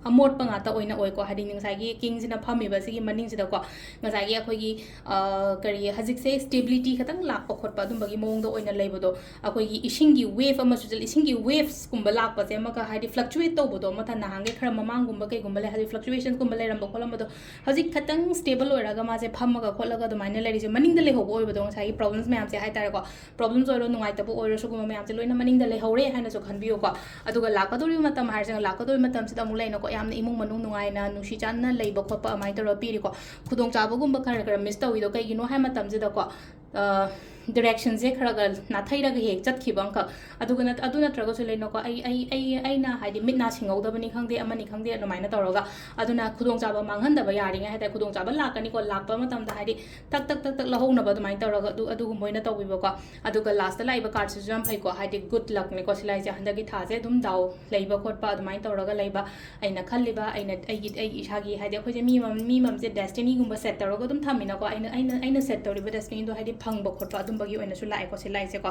ꯑꯃꯣꯠꯄ ꯉꯥꯛꯇ ꯑꯣꯏꯅ ꯑꯣꯏꯀꯣ꯫ ꯍꯥꯏꯗꯤ ꯉꯁꯥꯏꯒꯤ king ꯁꯤꯅ ꯐꯝꯃꯤꯕ ꯁꯤꯒꯤ ꯃꯅꯤꯡꯁꯤꯗꯀꯣ, ꯉꯁꯥꯏꯒꯤ ꯑꯩꯈꯣꯏꯒꯤ, ꯑ, ꯀꯔꯤ, ꯍꯧꯖꯤꯛꯁꯦ stability ꯈꯇꯪ ꯂꯥꯛꯄ ꯈꯣꯠꯄ ꯑꯗꯨꯝꯕꯒꯤ ꯃꯑꯣꯡꯗ ꯑꯣꯏꯅ ꯂꯩꯕꯗꯣ, ꯑꯩꯈꯣꯏꯒꯤ ꯏꯁꯤꯡꯒꯤ wave ꯑꯃꯁꯨ ꯆꯠꯂꯤ, ꯏꯁꯤꯡꯒꯤ waves ꯀꯨꯝꯕ ꯂꯥꯛꯄꯁꯦ ꯑꯃꯒ, ꯍꯥꯏꯗꯤ fluctuate ꯇꯧꯕꯗꯣ, ꯑꯃ ꯅꯍꯥꯟꯒꯩ ꯈꯔ ꯃꯃꯥꯡꯒꯨꯝꯕ ꯀꯩꯒꯨꯝꯕ ꯂꯩ, ꯍꯥꯏꯗꯤ fluctuation ꯀꯨꯝꯕ ꯂꯩꯔꯝꯕ ꯈꯣꯠꯂꯝꯕꯗꯣ, ꯍꯧꯖꯤꯛ ꯈꯇꯪ stable ꯑꯣꯏꯔꯒ ꯃꯥꯁꯦ ꯐꯝꯃꯒ ꯈꯣꯠꯂꯒ ꯑꯗꯨꯃꯥꯏꯅ ꯂꯩꯔꯤꯁꯦ, ꯃꯅꯤꯡꯗ ꯂꯩꯍꯧꯕ ꯑꯣꯏꯕꯗꯣ, ꯉꯁꯥꯏꯒꯤ problems ꯃꯌꯥꯝꯁꯦ ꯍꯥꯏꯇꯥꯔꯦꯀꯣ, problems ꯑꯣꯏꯔꯣ, ꯅꯨꯡꯉꯥꯏꯇꯕ ꯑꯣꯏꯔꯣ, ꯁꯤꯒꯨꯝꯕ ꯃꯌꯥꯝꯁꯦ ꯂꯣꯏꯅ ꯃꯅꯤꯡꯗ ꯂꯩꯍꯧꯔꯦ ꯍꯥꯏꯅꯁꯨ ꯈꯟꯕꯤꯌꯨꯀꯣ꯫ ꯑꯗꯨꯒ ꯂꯥꯛꯀꯗꯧꯔꯤꯕ ꯃꯇꯝ ꯍꯥꯏꯔꯤꯁꯦ, ꯂꯥꯛꯀꯗꯧꯔꯤꯕ ꯃꯇꯝꯁꯤꯗ ꯑꯃꯨꯛ ꯂꯩꯅꯀꯣ, ꯌꯥꯝꯅ ꯏꯃꯨꯡ ꯃꯅꯨꯡ ꯅꯨꯡꯉꯥꯏꯅ, ꯅꯨꯡꯁꯤ ꯆꯥꯟꯅꯅ ꯂꯩꯕ ꯈꯣꯠꯄ ꯑꯗꯨꯃꯥꯏꯅ ꯇꯧꯔꯒ ꯄꯤꯔꯤꯀꯣ꯫ ꯈꯨꯗꯣꯡꯆꯥꯕꯒꯨꯝꯕ ꯈꯔ ꯈꯔ miss ꯇꯧꯋꯤꯗꯣ ꯀꯩꯒꯤꯅꯣ ꯍꯥꯏ ꯃꯇꯝꯁꯤꯗꯀꯣ, ꯑ, direction ꯁꯦ ꯈꯔ ꯈꯔ ꯅꯥꯊꯩꯔꯒ ꯍꯦꯛ ꯆꯠꯈꯤꯕ ꯑꯃꯈꯛ꯫ ꯑꯗꯨꯒ ꯅꯠ-, ꯑꯗꯨ ꯅꯠꯇ꯭ꯔꯒꯁꯨ ꯂꯩꯅꯀꯣ, ꯑꯩ, ꯑꯩ, ꯑꯩ, ꯑꯩꯅ ꯍꯥꯏꯗꯤ ꯃꯤꯠ ꯅꯥ ꯁꯤꯡꯍꯧꯗꯕꯅꯤ ꯈꯪꯗꯦ, ꯑꯃꯅꯤ ꯈꯪꯗꯦ, ꯑꯗꯨꯃꯥꯏꯅ ꯇꯧꯔꯒ, ꯑꯗꯨꯅ ꯈꯨꯗꯣꯡꯆꯥꯕ ꯃꯥꯡꯍꯟꯗꯕ ꯌꯥꯔꯤꯉꯩ ꯍꯥꯏꯇꯥꯔꯦ, ꯈꯨꯗꯣꯡꯆꯥꯕ ꯂꯥꯛꯀꯅꯤꯀꯣ, ꯂꯥꯛꯄ ꯃꯇꯝꯗ ꯍꯥꯏꯗꯤ ꯇꯛ, ꯇꯛ, ꯇꯛ, ꯇꯛ ꯂꯧꯍꯧꯅꯕ ꯑꯗꯨꯃꯥꯏꯅ ꯇꯧꯔꯒ ꯑꯗꯨ, ꯑꯗꯨꯒꯨꯝꯕ ꯑꯣꯏꯅ ꯇꯧꯕꯤꯕꯀꯣ꯫ ꯑꯗꯨꯒ last ꯇ ꯂꯥꯛꯏꯕ card ꯁꯤꯁꯨ ꯌꯥꯝ ꯐꯩꯀꯣ, ꯍꯥꯏꯗꯤ good luck ꯅꯤꯀꯣ ꯁꯤ ꯂꯥꯏꯁꯦ, ꯍꯟꯗꯛꯀꯤ ꯊꯥꯁꯦ ꯑꯗꯨꯝ ꯗꯥꯎ ꯂꯩꯕ ꯈꯣꯠꯄ ꯑꯗꯨꯃꯥꯏꯅ ꯇꯧꯔꯒ ꯂꯩꯕ꯫ ꯑꯩꯅ ꯈꯜꯂꯤꯕ, ꯑꯩꯅ, ꯑꯩꯒꯤ, ꯑꯩꯒꯤ ꯏꯁꯥꯒꯤ, ꯍꯥꯏꯗꯤ ꯑꯩꯈꯣꯏꯁꯦ ꯃꯤ ꯑꯃ, ꯃꯤ ꯑꯃꯁꯦ destiny ꯒꯨꯝꯕ set ꯇꯧꯔꯒ ꯑꯗꯨꯝ ꯊꯝꯃꯤꯅꯀꯣ, ꯑꯩꯅ, ꯑꯩꯅ, ꯑꯩꯅ set ꯇꯧꯔꯤꯕ destiny ꯗꯣ ꯍꯥꯏꯗꯤ ꯐꯪꯕ ꯈꯣꯠꯄ ꯑꯗꯨꯝꯕꯒꯤ ꯑꯣꯏꯅꯁꯨ ꯂꯥꯛꯑꯦꯀꯣ ꯁꯤ ꯂꯥꯏꯁꯦꯀꯣ꯫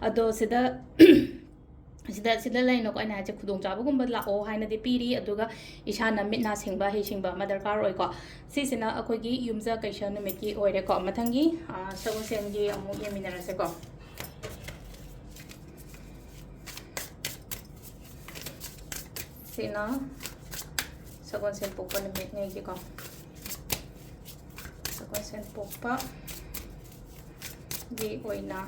ꯑꯗꯣ ꯁꯤꯗ, ꯁꯤꯗ, ꯁꯤꯗ ꯂꯩꯅꯀꯣ, ꯑꯩꯅ ꯍꯥꯏꯁꯦ ꯈꯨꯗꯣꯡꯆꯥꯕꯒꯨꯝꯕ ꯂꯥꯛꯑꯣ ꯍꯥꯏꯅꯗꯤ ꯄꯤꯔꯤ, ꯑꯗꯨꯒ ꯏꯁꯥꯅ ꯃꯤꯠ ꯅꯥ ꯁꯤꯡꯕ, ꯍꯩꯁꯤꯡꯕ ꯑꯃ ꯗꯔꯀꯥꯔ ꯑꯣꯏꯀꯣ꯫ ꯁꯤꯁꯤꯅ ꯑꯩꯈꯣꯏꯒꯤ ꯌꯨꯝꯖ ꯀꯩꯁꯥ ꯅꯨꯃꯤꯠꯀꯤ ꯑꯣꯏꯔꯦꯀꯣ꯫ ꯃꯊꯪꯒꯤ, ꯑ, ꯁꯒꯣꯜꯁꯦꯟꯒꯤ ꯑꯃꯨꯛ ꯌꯦꯡꯃꯤꯟꯅꯔꯁꯦꯀꯣ꯫ ꯁꯤꯅ ꯁꯒꯣꯜꯁꯦꯟ ꯄꯣꯛꯄ ꯅꯨꯃꯤꯠꯅꯦꯒꯤꯀꯣ꯫ ꯁꯒꯣꯜꯁꯦꯟ ꯄꯣꯛꯄꯒꯤ ꯑꯣꯏꯅ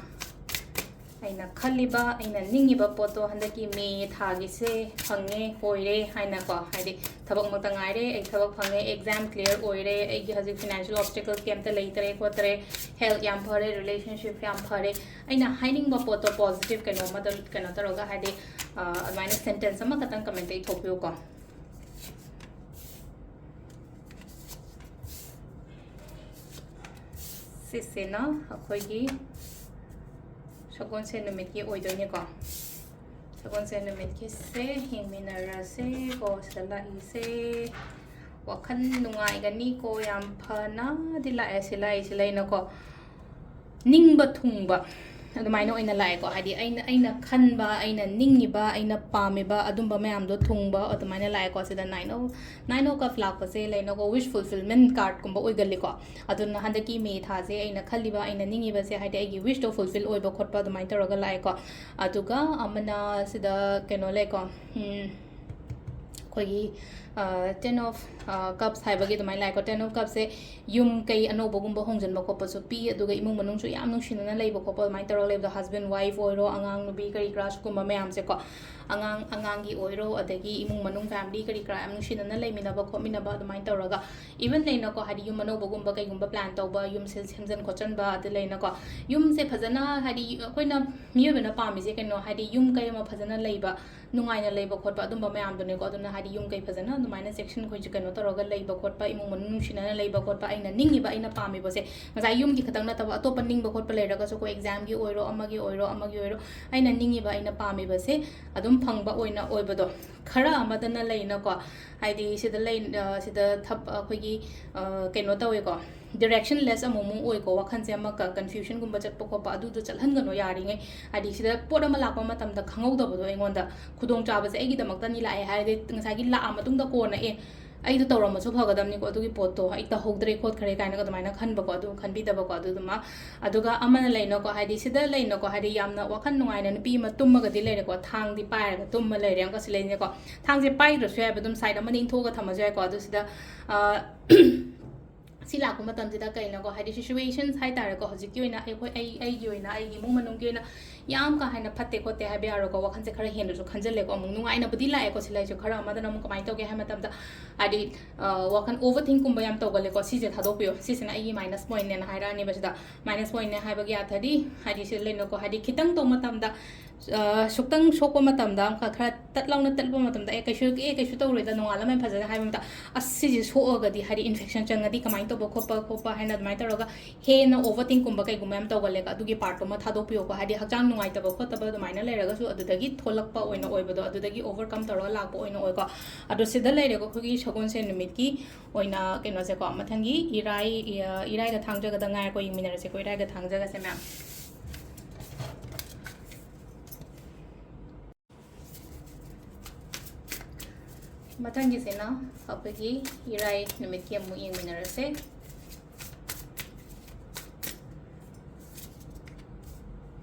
ꯑꯩꯅ ꯈꯜꯂꯤꯕ, ꯑꯩꯅ ꯅꯤꯡꯉꯤꯕ ꯄꯣꯠꯇꯣ ꯍꯟꯗꯛꯀꯤ ꯃꯦ ꯊꯥꯒꯤꯁꯦ ꯐꯪꯉꯦ, ꯑꯣꯏꯔꯦ ꯍꯥꯏꯅꯀꯣ, ꯍꯥꯏꯗꯤ ꯊꯕꯛꯃꯛꯇ ꯉꯥꯏꯔꯦ, ꯑꯩ ꯊꯕꯛ ꯐꯪꯉꯦ, exam clear ꯑꯣꯏꯔꯦ, ꯑꯩꯒꯤ ꯍꯧꯖꯤꯛ financial obstacles ꯀꯩꯝꯇ ꯂꯩꯇꯔꯦ ꯈꯣꯠꯇꯔꯦ, health ꯌꯥꯝ ꯐꯔꯦ, relationship ꯌꯥꯝ ꯐꯔꯦ, ꯑꯩꯅ ꯍꯥꯏꯅꯤꯡꯕ ꯄꯣꯠꯇꯣ positive ꯀꯩꯅꯣ ꯑꯃꯗ ꯀꯩꯅꯣ ꯇꯧꯔꯒ, ꯍꯥꯏꯗꯤ ꯑ, ꯑꯗꯨꯃꯥꯏꯅ sentence ꯑꯃꯈꯛꯇꯪ commentꯇ ꯏꯊꯣꯛꯄꯤꯌꯨꯀꯣ꯫ ꯁꯤꯁꯤꯅ ꯑꯩꯈꯣꯏꯒꯤ ꯁꯒꯣꯜꯁꯦꯟ ꯅꯨꯃꯤꯠꯀꯤ ꯑꯣꯏꯗꯣꯏꯅꯦꯀꯣ꯫ ꯁꯒꯣꯜꯁꯦꯟ ꯅꯨꯃꯤꯠꯀꯤꯁꯦ ꯌꯦꯡꯃꯤꯟꯅꯔꯁꯦꯀꯣ꯫ ꯁꯤꯗ ꯂꯥꯛꯏꯁꯦ ꯋꯥꯈꯜ ꯅꯨꯡꯉꯥꯏꯒꯅꯤꯀꯣ, ꯌꯥꯝ ꯐꯅꯗꯤ ꯂꯥꯛꯑꯦ꯫ ꯁꯤ ꯂꯥꯛꯏꯁꯤ ꯂꯩꯅꯀꯣ, ꯅꯤꯡꯕ ꯊꯨꯡꯕ ꯑꯗꯨꯃꯥꯏꯅ ꯑꯣꯏꯅ ꯂꯥꯛꯑꯦꯀꯣ꯫ ꯍꯥꯏꯗꯤ ꯑꯩꯅ, ꯑꯩꯅ ꯈꯟꯕ, ꯑꯩꯅ ꯅꯤꯡꯉꯤꯕ, ꯑꯩꯅ ꯄꯥꯝꯃꯤꯕ ꯑꯗꯨꯝꯕ ꯃꯌꯥꯝꯗꯣ ꯊꯨꯡꯕ ꯑꯗꯨꯃꯥꯏꯅ ꯂꯥꯛꯑꯦꯀꯣ꯫ ꯁꯤꯗ nine of, nine of cup ꯂꯥꯛꯄꯁꯦ ꯂꯩꯅꯀꯣ, wish fulfillment cardꯀꯨꯝꯕ ꯑꯣꯏꯒꯜꯂꯤꯀꯣ꯫ ꯑꯗꯨꯅ ꯍꯟꯗꯛꯀꯤ ꯃꯦ ꯊꯥꯁꯦ ꯑꯩꯅ ꯈꯜꯂꯤꯕ, ꯑꯩꯅ ꯅꯤꯡꯉꯤꯕꯁꯦ, ꯍꯥꯏꯗꯤ ꯑꯩꯒꯤ wishꯇꯣ fulfill ꯑꯣꯏꯕ ꯈꯣꯠꯄ ꯑꯗꯨꯃꯥꯏꯅ ꯇꯧꯔꯒ ꯂꯥꯛꯑꯦꯀꯣ꯫ ꯑꯗꯨꯒ ꯑꯃꯅ ꯁꯤꯗ ꯀꯩꯅꯣ ꯂꯩꯀꯣ, ꯎꯝ, ꯑꯩꯈꯣꯏꯒꯤ, ꯑ, ten of, ꯑ, cups ꯍꯥꯏꯕꯒꯤ ꯑꯗꯨꯃꯥꯏꯅ ꯂꯥꯛꯑꯦꯀꯣ꯫ Ten of cupꯁꯦ ꯌꯨꯝ ꯀꯩ ꯑꯅꯧꯕꯒꯨꯝꯕ ꯍꯣꯡꯖꯤꯟꯕ ꯈꯣꯠꯄꯁꯨ ꯄꯤ, ꯑꯗꯨꯒ ꯏꯃꯨꯡ ꯃꯅꯨꯡꯁꯨ ꯌꯥꯝ ꯅꯨꯡꯁꯤꯅꯅ ꯂꯩꯕ ꯈꯣꯠꯄ ꯑꯗꯨꯃꯥꯏꯅ ꯇꯧꯔꯒ ꯂꯩꯕꯗꯣ, husband wife ꯑꯣꯏꯔꯣ, ꯑꯉꯥꯡ ꯅꯨꯄꯤ ꯀꯔꯤ ꯀꯔꯥ ꯁꯤꯒꯨꯝꯕ ꯃꯌꯥꯝꯁꯦꯀꯣ, ꯑꯉꯥꯡ, ꯑꯉꯥꯡꯒꯤ ꯑꯣꯏꯔꯣ, ꯑꯗꯒꯤ ꯏꯃꯨꯡ ꯃꯅꯨꯡ family ꯀꯔꯤ ꯀꯔꯥ ꯌꯥꯝ ꯅꯨꯡꯁꯤꯅꯅ ꯂꯩꯃꯤꯟꯅꯕ ꯈꯣꯠꯃꯤꯟꯅꯕ ꯑꯗꯨꯃꯥꯏꯅ ꯇꯧꯔꯒ, even ꯂꯩꯅꯀꯣ, ꯍꯥꯏꯗꯤ ꯌꯨꯝ ꯑꯅꯧꯕꯒꯨꯝꯕ ꯀꯩꯒꯨꯝꯕ plan ꯇꯧꯕ, ꯌꯨꯝ ꯁꯦꯝ-, ꯁꯦꯝꯖꯤꯟ ꯈꯣꯠꯆꯤꯟꯕ, ꯑꯗꯨ ꯂꯩꯅꯀꯣ, ꯌꯨꯝꯁꯦ ꯐꯖꯅ, ꯍꯥꯏꯗꯤ ꯑꯩꯈꯣꯏꯅ ꯃꯤꯑꯣꯏꯕꯅ ꯄꯥꯝꯃꯤꯁꯦ ꯀꯩꯅꯣ, ꯍꯥꯏꯗꯤ ꯌꯨꯝ ꯀꯩ ꯑꯃ ꯐꯖꯅ ꯂꯩꯕ, ꯅꯨꯡꯉꯥꯏꯅ ꯂꯩꯕ ꯈꯣꯠꯄ ꯑꯗꯨꯝꯕ ꯃꯌꯥꯝꯗꯨꯅꯦꯀꯣ꯫ ꯑꯗꯨꯅ ꯍꯥꯏꯗꯤ ꯌꯨꯝ ꯀꯩ ꯐꯖꯅ ꯑꯗꯨꯃꯥꯏꯅ ꯆꯦꯛꯁꯤꯟ ꯈꯣꯏ-, ꯀꯩꯅꯣ ꯇꯧꯔꯒ ꯂꯩꯕ ꯈꯣꯠꯄ, ꯏꯃꯨꯡ ꯃꯅꯨꯡ ꯅꯨꯡꯁꯤꯅꯅ ꯂꯩꯕ ꯈꯣꯠꯄ, ꯑꯩꯅ ꯅꯤꯡꯉꯤꯕ, ꯑꯩꯅ ꯄꯥꯝꯃꯤꯕꯁꯦ, ꯉꯁꯥꯏ ꯌꯨꯝꯒꯤ ꯈꯛꯇꯪ ꯅꯠꯇꯕ ꯑꯇꯣꯞꯄ ꯅꯤꯡꯕ ꯈꯣꯠꯄ ꯂꯩꯔꯒꯁꯨꯀꯣ, examꯒꯤ ꯑꯣꯏꯔꯣ, ꯑꯃꯒꯤ ꯑꯣꯏꯔꯣ, ꯑꯃꯒꯤ ꯑꯣꯏꯔꯣ, ꯑꯩꯅ ꯅꯤꯡꯉꯤꯕ, ꯑꯩꯅ ꯄꯥꯝꯃꯤꯕꯁꯦ ꯑꯗꯨꯝ ꯐꯪꯕ ꯑꯣꯏꯅ ꯑꯣꯏꯕꯗꯣ꯫ ꯈꯔ ꯑꯃꯗꯅ ꯂꯩꯅꯀꯣ, ꯍꯥꯏꯗꯤ ꯁꯤꯗ ꯂꯩ, ꯑ, ꯁꯤꯗ ꯊꯕ-, ꯑꯩꯈꯣꯏꯒꯤ, ꯑ, ꯀꯩꯅꯣ ꯇꯧꯋꯦꯀꯣ, directionless ꯑꯃꯨꯛ ꯑꯃꯨꯛ ꯑꯣꯏꯀꯣ, ꯋꯥꯈꯜꯁꯦ ꯑꯃ ꯀ-, confusionꯒꯨꯝꯕ ꯆꯠꯄ ꯈꯣꯠꯄ, ꯑꯗꯨꯗꯣ ꯆꯠꯍꯟꯒꯅꯣ ꯌꯥꯔꯤꯉꯩ꯫ ꯍꯥꯏꯗꯤ ꯁꯤꯗ ꯄꯣꯠ ꯑꯃ ꯂꯥꯛꯄ ꯃꯇꯝꯗ ꯈꯪꯍꯧꯗꯕꯗꯣ ꯑꯩꯉꯣꯟꯗ ꯈꯨꯗꯣꯡꯆꯥꯕꯁꯦ ꯑꯩꯒꯤꯗꯃꯛꯇꯅꯤ ꯂꯥꯛꯑꯦ ꯍꯥꯏꯔꯗꯤ, ꯉꯁꯥꯏꯒꯤ ꯂꯥꯛꯑ ꯃꯇꯨꯡꯗ ꯀꯣꯟꯅ, "ꯑꯦ, ꯑꯩꯗꯣ ꯇꯧꯔꯝꯃꯁꯨ ꯐꯒꯗꯕꯅꯤꯀꯣ, ꯑꯗꯨꯒꯤ ꯄꯣꯠꯇꯣ ꯑꯩ ꯇꯧꯍꯧꯗ꯭ꯔꯦ ꯈꯣꯠꯈ꯭ꯔꯦ" ꯀꯥꯏꯅꯒ ꯑꯗꯨꯃꯥꯏꯅ ꯈꯟꯕꯀꯣ, ꯑꯗꯨ ꯈꯟꯕꯤꯗꯕꯀꯣ꯫ ꯑꯗꯨꯗꯨꯃ, ꯑꯗꯨꯒ ꯑꯃꯅ ꯂꯩꯅꯀꯣ, ꯍꯥꯏꯗꯤ ꯁꯤꯗ ꯂꯩꯅꯀꯣ, ꯍꯥꯏꯗꯤ ꯌꯥꯝꯅ ꯋꯥꯈꯜ ꯅꯨꯡꯉꯥꯏꯅ ꯅꯨꯄꯤ ꯑꯃ ꯇꯨꯝꯃꯒꯗꯤ ꯂꯩꯔꯦꯀꯣ, ꯊꯥꯡꯗꯤ ꯄꯥꯏꯔꯒ ꯇꯨꯝꯃ ꯂꯩꯔꯦ ꯑꯃꯨꯛꯀ ꯁꯤ ꯂꯩꯅꯦꯀꯣ꯫ ꯊꯥꯡꯁꯦ ꯄꯥꯏꯗ꯭ꯔꯁꯨ ꯌꯥꯏꯕ, ꯑꯗꯨꯝ side ꯑꯃꯗ ꯏꯟꯊꯣꯛꯑꯒ ꯊꯝꯃꯁꯨ ꯌꯥꯏꯀꯣ꯫ ꯑꯗꯨ ꯁꯤꯗ, ꯑ, ꯁꯤ ꯂꯥꯛꯄ ꯃꯇꯝꯁꯤꯗ ꯀꯩꯅꯣꯀꯣ, ꯍꯥꯏꯗꯤ situations ꯍꯥꯏꯇꯥꯔꯦꯀꯣ, ꯍꯧꯖꯤꯛꯀꯤ ꯑꯣꯏꯅ ꯑꯩꯈꯣꯏ, ꯑꯩ, ꯑꯩꯒꯤ ꯑꯣꯏꯅ, ꯑꯩꯒꯤ ꯏꯃꯨꯡ ꯃꯅꯨꯡꯒꯤ ꯑꯣꯏꯅ ꯌꯥꯝ ꯀꯥ ꯍꯦꯟꯅ ꯐꯠꯇꯦ ꯈꯣꯠꯇꯦ ꯍꯥꯏꯕ ꯌꯥꯔꯣꯏꯀꯣ, ꯋꯥꯈꯜꯁꯦ ꯈꯔ ꯍꯦꯟꯅꯁꯨ ꯈꯟꯖꯜꯂꯦꯀꯣ꯫ ꯑꯃꯨꯛ ꯅꯨꯡꯉꯥꯏꯅꯕꯨꯗꯤ ꯂꯥꯛꯑꯦꯀꯣ ꯁꯤ ꯂꯩꯁꯦ, ꯈꯔ ꯑꯃꯗꯅ ꯑꯃꯨꯛ ꯀꯃꯥꯏꯅ ꯇꯧꯒꯦ ꯍꯥꯏꯕ ꯃꯇꯝꯗ, ꯍꯥꯏꯗꯤ, ꯑ, ꯋꯥꯈꯜ overthinkꯀꯨꯝꯕ ꯌꯥꯝ ꯇꯧꯒꯜꯂꯦꯀꯣ, ꯁꯤꯁꯦ ꯊꯥꯗꯣꯛꯄꯤꯌꯣ꯫ ꯁꯤꯁꯤꯅ ꯑꯩꯒꯤ minus pointꯅꯦꯅ ꯍꯥꯏꯔꯛꯑꯅꯤꯕ ꯁꯤꯗ꯫ Minus pointꯅꯦ ꯍꯥꯏꯕꯒꯤ ꯑꯥꯊꯗꯤ, ꯍꯥꯏꯗꯤ ꯁꯤꯗ ꯂꯩꯅꯀꯣ, ꯍꯥꯏꯗꯤ ꯈꯤꯇꯪ ꯇꯧꯕ ꯃꯇꯝꯗ, ꯑ, ꯁꯨꯛꯇꯪ ꯁꯣꯛꯄ ꯃꯇꯝꯗ, ꯑꯃꯈꯛ ꯈꯔ ꯇꯠ ꯂꯥꯎꯅ ꯇꯠꯄ ꯃꯇꯝꯗ, "ꯑꯦ, ꯀꯩꯁꯨ, ꯑꯦ, ꯀꯩꯁꯨ ꯇꯧꯔꯣꯏꯗ, ꯅꯣꯡꯉꯥꯜꯂꯝꯃꯦ ꯐꯖꯅ" ꯍꯥꯏꯕ ꯃꯇꯝꯗ, "ꯑꯁ, ꯁꯤꯁꯦ ꯁꯣꯛꯑꯒꯗꯤ", ꯍꯥꯏꯗꯤ infection ꯆꯪꯉꯗꯤ ꯀꯃꯥꯏꯅ ꯇꯧꯕ ꯈꯣꯠꯄ ꯈꯣꯠꯄ ꯍꯥꯏꯅ ꯑꯗꯨꯃꯥꯏꯅ ꯇꯧꯔꯒ ꯍꯦꯟꯅ overthinkꯀꯨꯝꯕ ꯀꯩꯒꯨꯝꯕ ꯌꯥꯝ ꯇꯧꯒꯜꯂꯦꯀꯣ, ꯑꯗꯨꯒꯤ partꯇꯨꯃ ꯊꯥꯗꯣꯛꯄꯤꯌꯣꯀꯣ꯫ ꯍꯥꯏꯗꯤ ꯍꯛꯆꯥꯡ ꯅꯨꯡꯉꯥꯏꯇꯕ ꯈꯣꯠꯇꯕ ꯑꯗꯨꯃꯥꯏꯅ ꯂꯩꯔꯒꯁꯨ ꯑꯗꯨꯗꯒꯤ ꯊꯣꯛꯂꯛꯄ ꯑꯣꯏꯅ ꯑꯣꯏꯕꯗꯣ, ꯑꯗꯨꯗꯒꯤ overcome ꯇꯧꯔꯒ ꯂꯥꯛꯄ ꯑꯣꯏꯅ ꯑꯣꯏꯀꯣ꯫ ꯑꯗꯣ ꯁꯤꯗ ꯂꯩꯔꯦꯀꯣ ꯑꯩꯈꯣꯏꯒꯤ ꯁꯒꯣꯜꯁꯦꯟ ꯅꯨꯃꯤꯠꯀꯤ ꯑꯣꯏꯅ ꯀꯩꯅꯣꯁꯦꯀꯣ꯫ ꯃꯊꯪꯒꯤ ꯏꯔꯥꯏ, ꯑ, ꯏꯔꯥꯏꯒ ꯊꯥꯡꯖꯒꯗ ꯉꯥꯏꯔꯦꯀꯣ, ꯌꯦꯡꯃꯤꯟꯅꯔꯁꯦꯀꯣ, ꯏꯔꯥꯏꯒ ꯊꯥꯡꯖꯒꯁꯦ ꯃꯌꯥꯝ꯫ ꯃꯊꯪꯒꯤꯁꯤꯅ ꯑꯩꯈꯣꯏꯒꯤ ꯏꯔꯥꯏ ꯅꯨꯃꯤꯠꯀꯤ ꯑꯃꯨꯛ ꯌꯦꯡꯃꯤꯟꯅꯔꯁꯦ꯫